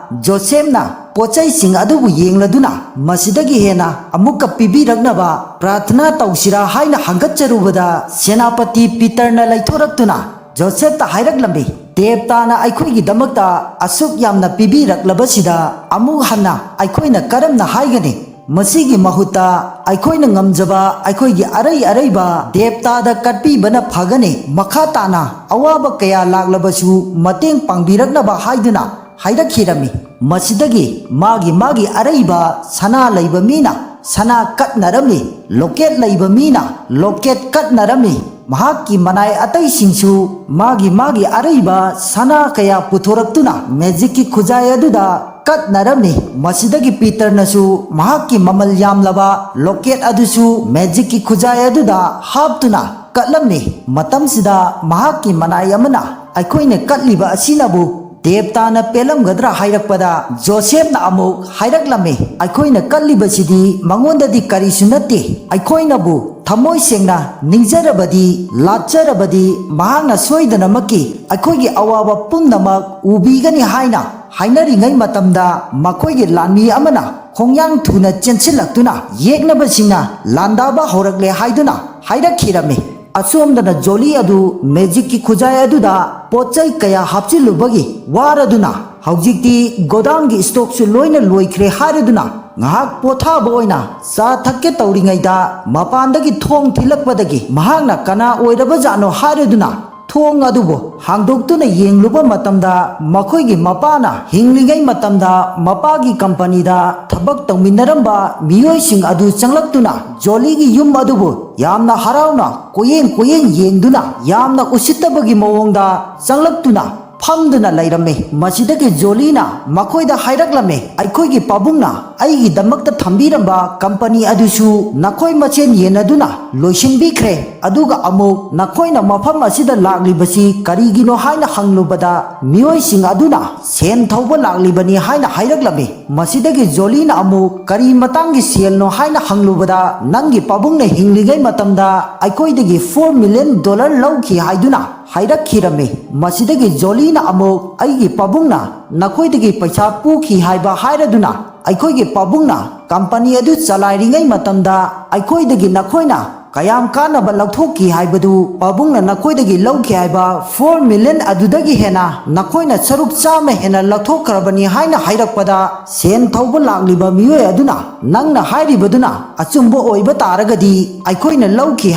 ꯖꯣꯁꯦꯐꯅ ꯄꯣꯠ ꯆꯩꯁꯤꯡ ꯑꯗꯨꯕꯨ ꯌꯦꯡꯂꯗꯨꯅ ꯃꯁꯤꯗꯒꯤ ꯍꯦꯟꯅ ꯑꯃꯨꯛꯀ ꯄꯤꯕꯤꯔꯛꯅꯕ ꯄ꯭ꯔꯥꯔꯊꯅꯥ ꯇꯧꯁꯤꯔꯥ ꯍꯥꯏꯅ ꯍꯪꯒꯠꯆꯔꯨꯕꯗ ꯁꯦꯅꯥꯄꯇꯤ ꯄꯤꯇꯔꯅ ꯂꯩꯊꯣꯔꯛꯇꯨꯅ ꯖꯣꯁꯦꯐꯇ ꯍꯥꯏꯔꯛꯂꯝꯃꯤ, "ꯗꯦꯕꯇꯥꯅ ꯑꯩꯈꯣꯏꯒꯤꯗꯃꯛꯇ ꯑꯁꯨꯛ ꯌꯥꯝꯅ ꯄꯤꯕꯤꯔꯛꯂꯕꯁꯤꯗ ꯑꯃꯨꯛ ꯍꯟꯅ ꯑꯩꯈꯣꯏꯅ ꯀꯔꯝꯅ ꯍꯥꯏꯒꯅꯤ? ꯃꯁꯤꯒꯤ ꯃꯍꯨꯠꯇ ꯑꯩꯈꯣꯏꯅ ꯉꯝꯖꯕ ꯑꯩꯈꯣꯏꯒꯤ ꯑꯔꯩ ꯑꯔꯩꯕ ꯗꯦꯕꯇꯥꯗ ꯀꯠꯄꯤꯕꯅ ꯐꯒꯅꯤ꯫ ꯃꯈꯥ ꯇꯥꯅ ꯑꯋꯥꯕ ꯀꯌꯥ ꯂꯥꯛꯂꯕꯁꯨ ꯃꯇꯦꯡ ꯄꯥꯡꯕꯤꯔꯛꯅꯕ" ꯍꯥꯏꯗꯨꯅ ꯍꯥꯏꯔꯛꯈꯤꯔꯝꯃꯤ꯫ ꯃꯁꯤꯗꯒꯤ ꯃꯥꯒꯤ ꯃꯥꯒꯤ ꯑꯔꯩꯕ ꯁꯅꯥ ꯂꯩꯕ ꯃꯤꯅ ꯁꯅꯥ ꯀꯠꯅꯔꯝꯃꯤ, ꯂꯣꯀꯦꯠ ꯂꯩꯕ ꯃꯤꯅ ꯂꯣꯀꯦꯠ ꯀꯠꯅꯔꯝꯃꯤ꯫ ꯃꯍꯥꯛꯀꯤ ꯃꯅꯥꯏ ꯑꯇꯩꯁꯤꯡꯁꯨ ꯃꯥꯒꯤ ꯃꯥꯒꯤ ꯑꯔꯩꯕ ꯁꯅꯥ ꯀꯌꯥ ꯄꯨꯊꯣꯔꯛꯇꯨꯅ ꯃꯦꯖꯤꯛꯀꯤ ꯈꯨꯖꯥꯏ ꯑꯗꯨꯗ ꯀꯠꯅꯔꯝꯃꯤ꯫ ꯃꯁꯤꯗꯒꯤ ꯄꯤꯇꯔꯅꯁꯨ ꯃꯍꯥꯛꯀꯤ ꯃꯃꯜ ꯌꯥꯝꯂꯕ ꯂꯣꯀꯦꯠ ꯑꯗꯨꯁꯨ ꯃꯦꯖꯤꯛꯀꯤ ꯈꯨꯖꯥꯏ ꯑꯗꯨꯗ ꯍꯥꯞꯇꯨꯅ ꯀꯠꯂꯝꯃꯤ꯫ ꯃꯇꯝꯁꯤꯗ ꯃꯍꯥꯛꯀꯤ ꯃꯅꯥꯏ ꯑꯃꯅ ꯑꯩꯈꯣꯏꯅ ꯀꯠꯂꯤꯕ ꯑꯁꯤꯅꯕꯨ ꯗꯦꯕꯇꯥꯅ ꯄꯦꯜꯂꯝꯒꯗ꯭ꯔꯥ ꯍꯥꯏꯔꯛꯄꯗ, ꯖꯣꯁꯦꯐꯅ ꯑꯃꯨꯛ ꯍꯥꯏꯔꯛꯂꯝꯃꯤ, "ꯑꯩꯈꯣꯏꯅ ꯀꯠꯂꯤꯕꯁꯤꯗꯤ ꯃꯉꯣꯟꯗꯗꯤ ꯀꯔꯤꯁꯨ ꯅꯠꯇꯦ꯫ ꯑꯩꯈꯣꯏꯅꯕꯨ ꯊꯃꯣꯏ ꯁꯦꯡꯅ ꯅꯤꯡꯖꯔꯕꯗꯤ, ꯂꯥꯠꯆꯔꯕꯗꯤ, ꯃꯍꯥꯛꯅ ꯁꯣꯏꯗꯅꯃꯛꯀꯤ ꯑꯩꯈꯣꯏꯒꯤ ꯑꯋꯥꯕ ꯄꯨꯝꯅꯃꯛ ꯎꯕꯤꯒꯅꯤ" ꯍꯥꯏꯅ ꯍꯥꯏꯅꯔꯤꯉꯩ ꯃꯇꯝꯗ, ꯃꯈꯣꯏꯒꯤ ꯂꯥꯟꯃꯤ ꯑꯃꯅ ꯈꯣꯡꯌꯥꯡ ꯊꯨꯅ ꯆꯦꯟꯁꯤꯜꯂꯛꯇꯨꯅ ꯌꯦꯛꯅꯕꯁꯤꯡꯅ ꯂꯥꯟꯗꯥꯕ ꯍꯧꯔꯛꯂꯦ ꯍꯥꯏꯗꯨꯅ ꯍꯥꯏꯔꯛꯈꯤꯔꯝꯃꯤ꯫ ꯑꯁꯣꯝꯗꯅ ꯖꯣꯂꯤ ꯑꯗꯨ ꯃꯦꯖꯤꯛꯀꯤ ꯈꯨꯖꯥꯏ ꯑꯗꯨꯗ ꯄꯣꯠ ꯆꯩ ꯀꯌꯥ ꯍꯥꯞꯆꯤꯜꯂꯨꯕꯒꯤ ꯋꯥꯔꯗꯨꯅ, ꯍꯧꯖꯤꯛꯇꯤ ꯒꯣꯗꯥꯎꯟꯒꯤ ꯁ꯭ꯇꯣꯛꯁꯨ ꯂꯣꯏꯅ ꯂꯣꯏꯈ꯭ꯔꯦ ꯍꯥꯏꯔꯗꯨꯅ, ꯉꯥꯏꯍꯥꯛ ꯄꯣꯊꯥꯕ ꯑꯣꯏꯅ ꯆꯥ ꯊꯛꯀꯦ ꯇꯧꯔꯤꯉꯩꯗ, ꯃꯄꯥꯟꯗꯒꯤ ꯊꯣꯡ ꯊꯤꯜꯂꯛꯄꯗꯒꯤ ꯃꯍꯥꯛꯅ ꯀꯅꯥ ꯑꯣꯏꯔꯕꯖꯥꯠꯅꯣ ꯍꯥꯏꯔꯗꯨꯅ ꯊꯣꯡ ꯑꯗꯨꯕꯨ ꯍꯥꯡꯗꯣꯛꯇꯨꯅ ꯌꯦꯡꯂꯨꯕ ꯃꯇꯝꯗ, ꯃꯈꯣꯏꯒꯤ ꯃꯄꯥꯅ ꯍꯤꯡꯂꯤꯉꯩ ꯃꯇꯝꯗ ꯃꯄꯥꯒꯤ ꯀꯝꯄꯅꯤꯗ ꯊꯕꯛ ꯇꯧꯃꯤꯟꯅꯔꯝꯕ ꯃꯤꯑꯣꯏꯁꯤꯡ ꯑꯗꯨ ꯆꯪꯂꯛꯇꯨꯅ ꯖꯣꯂꯤꯒꯤ ꯌꯨꯝ ꯑꯗꯨꯕꯨ ꯌꯥꯝꯅ ꯍꯔꯥꯎꯅ ꯀꯣꯌꯦꯡ ꯀꯣꯌꯦꯡ ꯌꯦꯡꯗꯨꯅ, ꯌꯥꯝꯅ ꯎꯁꯤꯠꯇꯕꯒꯤ ꯃꯑꯣꯡꯗ ꯆꯪꯂꯛꯇꯨꯅ ꯐꯝꯗꯨꯅ ꯂꯩꯔꯝꯃꯤ꯫ ꯃꯁꯤꯗꯒꯤ ꯖꯣꯂꯤꯅ ꯃꯈꯣꯏꯗ ꯍꯥꯏꯔꯛꯂꯝꯃꯤ, "ꯑꯩꯈꯣꯏꯒꯤ ꯄꯥꯕꯨꯡꯅ ꯑꯩꯒꯤꯗꯃꯛꯇ ꯊꯝꯕꯤꯔꯝꯕ ꯀꯝꯄꯅꯤ ꯑꯗꯨꯁꯨ ꯅꯈꯣꯏ ꯃꯁꯦꯟ ꯌꯦꯟꯅꯗꯨꯅ ꯂꯣꯏꯁꯤꯟꯕꯤꯈ꯭ꯔꯦ꯫ ꯑꯗꯨꯒ ꯑꯃꯨꯛ ꯅꯈꯣꯏꯅ ꯃꯐꯝ ꯑꯁꯤꯗ ꯂꯥꯛꯂꯤꯕꯁꯤ ꯀꯔꯤꯒꯤꯅꯣ?" ꯍꯥꯏꯅ ꯍꯪꯂꯨꯕꯗ, ꯃꯤꯑꯣꯏꯁꯤꯡ ꯑꯗꯨꯅ ꯁꯦꯟ ꯊꯧꯕ ꯂꯥꯛꯂꯤꯕꯅꯤ ꯍꯥꯏꯅ ꯍꯥꯏꯔꯛꯂꯝꯃꯤ꯫ ꯃꯁꯤꯗꯒꯤ ꯖꯣꯂꯤꯅ ꯑꯃꯨꯛ, "ꯀꯔꯤ ꯃꯇꯥꯡꯒꯤ ꯁꯦꯜꯅꯣ?" ꯍꯥꯏꯅ ꯍꯪꯂꯨꯕꯗ, "ꯅꯪꯒꯤ ꯄꯥꯕꯨꯡꯅ ꯍꯤꯡꯂꯤꯉꯩ ꯃꯇꯝꯗ ꯑꯩꯈꯣꯏꯗꯒꯤ ꯐꯣꯔ ꯃꯤꯂꯤꯌꯟ ꯗꯣꯂꯔ ꯂꯧꯈꯤ" ꯍꯥꯏꯗꯨꯅ ꯍꯥꯏꯔꯛꯈꯤꯔꯝꯃꯤ꯫ ꯃꯁꯤꯗꯒꯤ ꯖꯣꯂꯤꯅ ꯑꯃꯨꯛ, "ꯑꯩꯒꯤ ꯄꯥꯕꯨꯡꯅ ꯅꯈꯣꯏꯗꯒꯤ ꯄꯩꯁꯥ ꯄꯨꯈꯤ ꯍꯥꯏꯕ ꯍꯥꯏꯔꯗꯨꯅ, ꯑꯩꯈꯣꯏꯒꯤ ꯄꯥꯕꯨꯡꯅ ꯀꯝꯄꯅꯤ ꯑꯗꯨ ꯆꯂꯥꯏꯔꯤꯉꯩ ꯃꯇꯝꯗ ꯑꯩꯈꯣꯏꯗꯒꯤ ꯅꯈꯣꯏꯅ ꯀꯌꯥꯝ ꯀꯥꯟꯅꯕ ꯂꯧꯊꯣꯛꯈꯤ ꯍꯥꯏꯕꯗꯨ, ꯄꯥꯕꯨꯡꯅ ꯅꯈꯣꯏꯗꯒꯤ ꯂꯧꯈꯤ ꯍꯥꯏꯕ ꯐꯣꯔ ꯃꯤꯂꯤꯌꯟ ꯑꯗꯨꯗꯒꯤ ꯍꯦꯟꯅ ꯅꯈꯣꯏꯅ ꯁꯔꯨꯛ ꯆꯥꯝꯃ ꯍꯦꯟꯅ ꯂꯧꯊꯣꯛꯈ꯭ꯔꯕꯅꯤ" ꯍꯥꯏꯅ ꯍꯥꯏꯔꯛꯄꯗ, ꯁꯦꯟ ꯊꯧꯕ ꯂꯥꯛꯂꯤꯕ ꯃꯤꯑꯣꯏ ꯑꯗꯨꯅ, "ꯅꯪꯅ ꯍꯥꯏꯔꯤꯕꯗꯨꯅ ꯑꯆꯨꯝꯕ ꯑꯣꯏꯕ ꯇꯥꯔꯒꯗꯤ, ꯑꯩꯈꯣꯏꯅ ꯂꯧꯈꯤ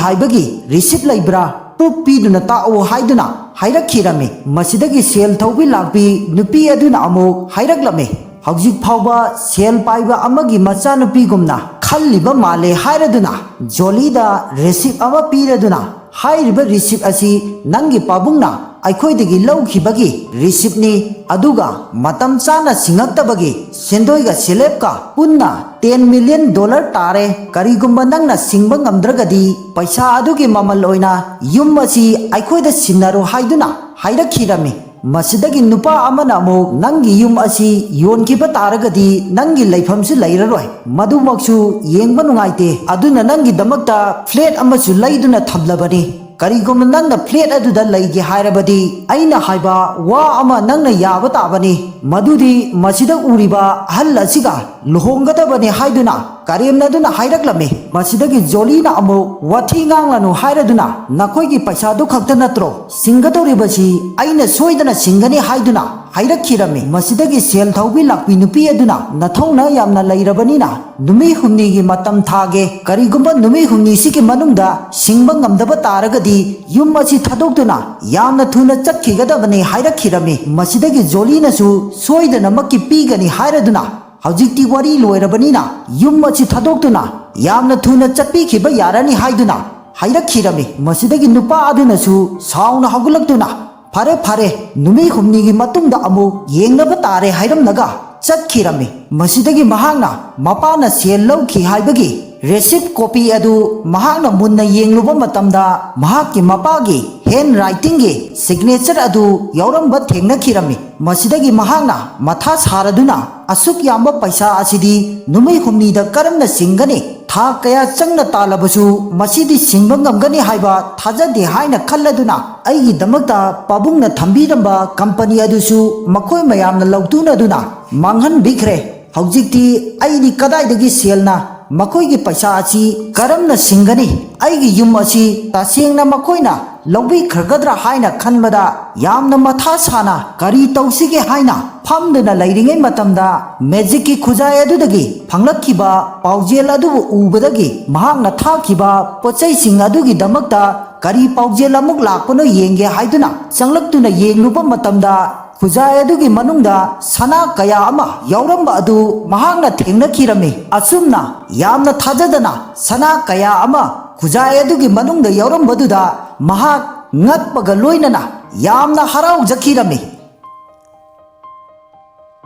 ꯍꯥꯏꯕꯒꯤ ꯔꯤꯁꯤꯠ ꯂꯩꯕ꯭ꯔꯥ? ꯄ꯭ꯔꯨꯞ ꯄꯤꯗꯨꯅ ꯇꯥꯛꯎ" ꯍꯥꯏꯗꯨꯅ ꯍꯥꯏꯔꯛꯈꯤꯔꯝꯃꯤ꯫ ꯃꯁꯤꯗꯒꯤ ꯁꯦꯜ ꯊꯧꯕꯤ ꯂꯥꯛꯄꯤ ꯅꯨꯄꯤ ꯑꯗꯨꯅ ꯑꯃꯨꯛ ꯍꯥꯏꯔꯛꯂꯝꯃꯤ, "ꯍꯧꯖꯤꯛ ꯐꯥꯎꯕ ꯁꯦꯜ ꯄꯥꯏꯕ ꯑꯃꯒꯤ ꯃꯆꯥꯅꯨꯄꯤꯒꯨꯝꯅ ꯈꯜꯂꯤꯕ ꯃꯥꯜꯂꯦ" ꯍꯥꯏꯔꯗꯨꯅ ꯖꯣꯂꯤꯗ ꯔꯤꯁꯤꯞ ꯑꯃ ꯄꯤꯔꯗꯨꯅ, "ꯍꯥꯏꯔꯤꯕ ꯔꯤꯁꯤꯞ ꯑꯁꯤ ꯅꯪꯒꯤ ꯄꯥꯕꯨꯡꯅ ꯑꯩꯈꯣꯏꯗꯒꯤ ꯂꯧꯈꯤꯕꯒꯤ ꯔꯤꯁꯤꯞꯅꯤ, ꯑꯗꯨꯒ ꯃꯇꯝ ꯆꯥꯅ ꯁꯤꯡꯉꯛꯇꯕꯒꯤ ꯁꯦꯟꯗꯣꯏꯒ ꯁꯦꯂꯦꯞꯀ ꯄꯨꯟꯅ ꯇꯦꯟ ꯃꯤꯂꯤꯌꯟ ꯗꯣꯂꯔ ꯇꯥꯔꯦ꯫ ꯀꯔꯤꯒꯨꯝꯕ ꯅꯪꯅ ꯁꯤꯡꯕ ꯉꯝꯗ꯭ꯔꯒꯗꯤ ꯄꯩꯁꯥ ꯑꯗꯨꯒꯤ ꯃꯃꯜ ꯑꯣꯏꯅ ꯌꯨꯝ ꯑꯁꯤ ꯑꯩꯈꯣꯏꯗ ꯁꯤꯟꯅꯔꯣ" ꯍꯥꯏꯗꯨꯅ ꯍꯥꯏꯔꯛꯈꯤꯔꯝꯃꯤ꯫ ꯃꯁꯤꯗꯒꯤ ꯅꯨꯄꯥ ꯑꯃꯅ ꯑꯃꯨꯛ "ꯅꯪꯒꯤ ꯌꯨꯝ ꯑꯁꯤ ꯌꯣꯟꯈꯤꯕ ꯇꯥꯔꯒꯗꯤ ꯅꯪꯒꯤ ꯂꯩꯐꯝꯁꯨ ꯂꯩꯔꯔꯣꯏ, ꯃꯗꯨꯃꯛꯁꯨ ꯌꯦꯡꯕ ꯅꯨꯡꯉꯥꯏꯇꯦ, ꯑꯗꯨꯅ ꯅꯪꯒꯤꯗꯃꯛꯇ ꯐ꯭ꯂꯦꯠ ꯑꯃꯁꯨ ꯂꯩꯗꯨꯅ ꯊꯝꯂꯕꯅꯤ꯫ ꯀꯔꯤꯒꯨꯝꯕ ꯅꯪꯅ ꯐ꯭ꯂꯦꯠ ꯑꯗꯨꯗ ꯂꯩꯒꯦ ꯍꯥꯏꯔꯕꯗꯤ ꯑꯩꯅ ꯍꯥꯏꯕ ꯋꯥ ꯑꯃ ꯅꯪꯅ ꯌꯥꯕ ꯇꯥꯕꯅꯤ, ꯃꯗꯨꯗꯤ ꯃꯁꯤꯗ ꯎꯔꯤꯕ ꯑꯍꯜ ꯑꯁꯤꯒ ꯂꯨꯍꯣꯡꯒꯗꯕꯅꯤ" ꯍꯥꯏꯗꯨꯅ ꯀꯔꯦꯝꯅꯗꯨꯅ ꯍꯥꯏꯔꯛꯂꯝꯃꯤ꯫ ꯃꯁꯤꯗꯒꯤ ꯖꯣꯂꯤꯅ ꯑꯃꯨꯛ "ꯋꯥꯊꯤ ꯉꯥꯡꯂꯅꯨ ꯍꯥꯏꯔꯗꯨꯅ, ꯅꯈꯣꯏꯒꯤ ꯄꯩꯁꯥꯗꯨ ꯈꯛꯇ ꯅꯠꯇ꯭ꯔꯣ ꯁꯤꯡꯒꯗꯧꯔꯤꯕꯁꯤ? ꯑꯩꯅ ꯁꯣꯏꯗꯅ ꯁꯤꯡꯒꯅꯤ" ꯍꯥꯏꯗꯨꯅ ꯍꯥꯏꯔꯛꯈꯤꯔꯝꯃꯤ꯫ ꯃꯁꯤꯗꯒꯤ ꯁꯦꯜ ꯊꯧꯕꯤ ꯂꯥꯛꯄꯤ ꯅꯨꯄꯤ ꯑꯗꯨꯅ "ꯅꯊꯧꯅ ꯌꯥꯝꯅ ꯂꯩꯔꯕꯅꯤꯅ ꯅꯨꯃꯤꯠ ꯍꯨꯝꯅꯤꯒꯤ ꯃꯇꯝ ꯊꯥꯒꯦ, ꯀꯔꯤꯒꯨꯝꯕ ꯅꯨꯃꯤꯠ ꯍꯨꯝꯅꯤꯁꯤꯒꯤ ꯃꯅꯨꯡꯗ ꯁꯤꯡꯕ ꯉꯝꯗꯕ ꯇꯥꯔꯒꯗꯤ ꯌꯨꯝ ꯑꯁꯤ ꯊꯥꯗꯣꯛꯇꯨꯅ ꯌꯥꯝꯅ ꯊꯨꯅ ꯆꯠꯈꯤꯒꯗꯕꯅꯤ" ꯍꯥꯏꯔꯛꯈꯤꯔꯝꯃꯤ꯫ ꯃꯁꯤꯗꯒꯤ ꯖꯣꯂꯤꯅꯁꯨ "ꯁꯣꯏꯗꯅꯃꯛꯀꯤ ꯄꯤꯒꯅꯤ" ꯍꯥꯏꯔꯗꯨꯅ ꯍꯧꯖꯤꯛꯇꯤ ꯋꯥꯔꯤ ꯂꯣꯏꯔꯕꯅꯤꯅ ꯌꯨꯝ ꯑꯁꯤ ꯊꯥꯗꯣꯛꯇꯨꯅ ꯌꯥꯝꯅ ꯊꯨꯅ ꯆꯠꯄꯤꯈꯤꯕ ꯌꯥꯔꯅꯤ ꯍꯥꯏꯗꯨꯅ ꯍꯥꯏꯔꯛꯈꯤꯔꯝꯃꯤ꯫ ꯃꯁꯤꯗꯒꯤ ꯅꯨꯄꯥ ꯑꯗꯨꯅꯁꯨ ꯁꯥꯎꯅ ꯍꯧꯒꯠꯂꯛꯇꯨꯅ "ꯐꯔꯦ, ꯐꯔꯦ, ꯅꯨꯃꯤꯠ ꯍꯨꯝꯅꯤꯒꯤ ꯃꯇꯨꯡꯗ ꯑꯃꯨꯛ ꯌꯦꯡꯅꯕ ꯇꯥꯔꯦ" ꯍꯥꯏꯔꯝꯂꯒ ꯆꯠꯈꯤꯔꯝꯃꯤ꯫ ꯃꯁꯤꯗꯒꯤ ꯃꯍꯥꯛꯅ ꯃꯄꯥꯅ ꯁꯦꯜ ꯂꯧꯈꯤ ꯍꯥꯏꯕꯒꯤ ꯔꯦꯁꯤꯞ ꯀꯣꯄꯤ ꯑꯗꯨ ꯃꯍꯥꯛꯅ ꯃꯨꯟꯅ ꯌꯦꯡꯂꯨꯕ ꯃꯇꯝꯗ, ꯃꯍꯥꯛꯀꯤ ꯃꯄꯥꯒꯤ ꯍꯦꯟ ꯔꯥꯏꯇꯤꯡꯒꯤ ꯁꯤꯒꯅꯦꯆꯔ ꯑꯗꯨ ꯌꯥꯎꯔꯝꯕ ꯊꯦꯡꯅꯈꯤꯔꯝꯃꯤ꯫ ꯃꯁꯤꯗꯒꯤ ꯃꯍꯥꯛꯅ ꯃꯊꯥ ꯁꯥꯔꯗꯨꯅ, "ꯑꯁꯨꯛ ꯌꯥꯝꯕ ꯄꯩꯁꯥ ꯑꯁꯤꯗꯤ ꯅꯨꯃꯤꯠ ꯍꯨꯝꯅꯤꯗ ꯀꯔꯝꯅ ꯁꯤꯡꯒꯅꯤ? ꯊꯥ ꯀꯌꯥ ꯆꯪꯅ ꯇꯥꯜꯂꯕꯁꯨ ꯃꯁꯤꯗꯤ ꯁꯤꯡꯕ ꯉꯝꯒꯅꯤ ꯍꯥꯏꯕ ꯊꯥꯖꯗꯦ" ꯍꯥꯏꯅ ꯈꯜꯂꯗꯨꯅ, ꯑꯩꯒꯤꯗꯃꯛꯇ ꯄꯥꯕꯨꯡꯅ ꯊꯝꯕꯤꯔꯝꯕ ꯀꯝꯄꯅꯤ ꯑꯗꯨꯁꯨ ꯃꯈꯣꯏ ꯃꯌꯥꯝꯅ ꯂꯧꯇꯨꯅꯗꯨꯅ ꯃꯥꯡꯍꯟꯕꯤꯈ꯭ꯔꯦ꯫ ꯍꯧꯖꯤꯛꯇꯤ ꯑꯩꯗꯤ ꯀꯗꯥꯏꯗꯒꯤ ꯁꯦꯜꯅ ꯃꯈꯣꯏꯒꯤ ꯄꯩꯁꯥ ꯑꯁꯤ ꯀꯔꯝꯅ ꯁꯤꯡꯒꯅꯤ? ꯑꯩꯒꯤ ꯌꯨꯝ ꯑꯁꯤ ꯇꯁꯦꯡꯅ ꯃꯈꯣꯏꯅ ꯂꯧꯕꯤꯈ꯭ꯔꯒꯗ꯭ꯔꯥ ꯍꯥꯏꯅ ꯈꯟꯕꯗ ꯌꯥꯝꯅ ꯃꯊꯥ ꯁꯥꯅ ꯀꯔꯤ ꯇꯧꯁꯤꯒꯦ ꯍꯥꯏꯅ ꯐꯝꯗꯨꯅ ꯂꯩꯔꯤꯉꯩ ꯃꯇꯝꯗ, ꯃꯦꯖꯤꯛꯀꯤ ꯈꯨꯖꯥꯏ ꯑꯗꯨꯗꯒꯤ ꯐꯪꯂꯛꯈꯤꯕ ꯄꯥꯎꯖꯦꯜ ꯑꯗꯨꯕꯨ ꯎꯕꯗꯒꯤ, ꯃꯍꯥꯛꯅ ꯊꯥꯈꯤꯕ ꯄꯣꯠꯆꯩꯁꯤꯡ ꯑꯗꯨꯒꯤꯗꯃꯛꯇ ꯀꯔꯤ ꯄꯥꯎꯖꯦꯜ ꯑꯃꯨꯛ ꯂꯥꯛꯄꯅꯣ ꯌꯦꯡꯒꯦ ꯍꯥꯏꯗꯨꯅ ꯆꯪꯂꯛꯇꯨꯅ ꯌꯦꯡꯂꯨꯕ ꯃꯇꯝꯗ, ꯈꯨꯖꯥꯏ ꯑꯗꯨꯒꯤ ꯃꯅꯨꯡꯗ ꯁꯅꯥ ꯀꯌꯥ ꯑꯃ ꯌꯥꯎꯔꯝꯕ ꯑꯗꯨ ꯃꯍꯥꯛꯅ ꯊꯦꯡꯅꯈꯤꯔꯝꯃꯤ꯫ ꯑꯁꯨꯝꯅ ꯌꯥꯝꯅ ꯊꯥꯖꯗꯅ ꯁꯅꯥ ꯀꯌꯥ ꯑꯃ ꯈꯨꯖꯥꯏ ꯑꯗꯨꯒꯤ ꯃꯅꯨꯡꯗ ꯌꯥꯎꯔꯝꯕꯗꯨꯗ ꯃꯍꯥꯛ ꯉꯛꯄꯒ ꯂꯣꯏꯅꯅ ꯌꯥꯝꯅ ꯍꯔꯥꯎꯖꯈꯤꯔꯝꯃꯤ꯫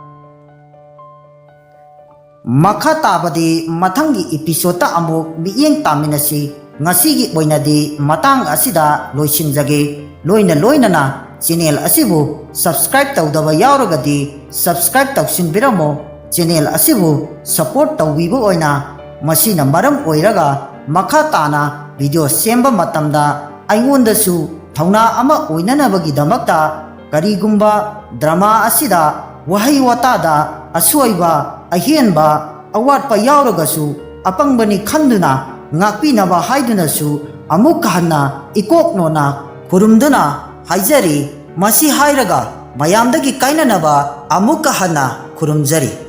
ꯃꯈꯥ ꯇꯥꯕꯗꯤ ꯃꯊꯪꯒꯤ episode ꯑꯃꯨꯛ ꯃꯤꯠꯌꯦꯡ ꯇꯥꯃꯤꯟꯅꯁꯤ꯫ ꯉꯁꯤꯒꯤ ꯑꯣꯏꯅꯗꯤ ꯃꯇꯥꯡ ꯑꯁꯤꯗ ꯂꯣꯏꯁꯤꯟꯖꯒꯦ꯫ ꯂꯣꯏꯅ ꯂꯣꯏꯅꯅ channel ꯑꯁꯤꯕꯨ subscribe ꯇꯧꯗꯕ ꯌꯥꯎꯔꯒꯗꯤ subscribe ꯇꯧꯁꯤꯟꯕꯤꯔꯝꯃꯣ꯫ Channel ꯑꯁꯤꯕꯨ support ꯇꯧꯕꯤꯕ ꯑꯣꯏꯅ ꯃꯁꯤꯅ ꯃꯔꯝ ꯑꯣꯏꯔꯒ ꯃꯈꯥ ꯇꯥꯅ video ꯁꯦꯝꯕ ꯃꯇꯝꯗ ꯑꯩꯉꯣꯟꯗꯁꯨ ꯊꯧꯅꯥ ꯑꯃ ꯑꯣꯏꯅꯅꯕꯒꯤꯗꯃꯛꯇ ꯀꯔꯤꯒꯨꯝꯕ drama ꯑꯁꯤꯗ ꯋꯥꯍꯩ ꯋꯥꯇꯥꯗ ꯑꯁꯣꯏꯕ, ꯑꯍꯦꯟꯕ, ꯑꯋꯥꯠꯄ ꯌꯥꯎꯔꯒꯁꯨ ꯑꯄꯪꯕꯅꯤ ꯈꯟꯗꯨꯅ ꯉꯥꯛꯄꯤꯅꯕ ꯍꯥꯏꯗꯨꯅꯁꯨ ꯑꯃꯨꯛ ꯍꯟꯅ ꯏꯀꯣꯛ ꯅꯣꯟꯅ ꯈꯨꯔꯨꯝꯗꯨꯅ ꯍꯥꯏꯖꯔꯤ꯫ ꯃꯁꯤ ꯍꯥꯏꯔꯒ ꯃꯌꯥꯝꯗꯒꯤ ꯀꯥꯏꯅꯅꯕ ꯑꯃꯨꯛꯀ ꯍꯟꯅ ꯈꯨꯔꯨꯝꯖꯔꯤ꯫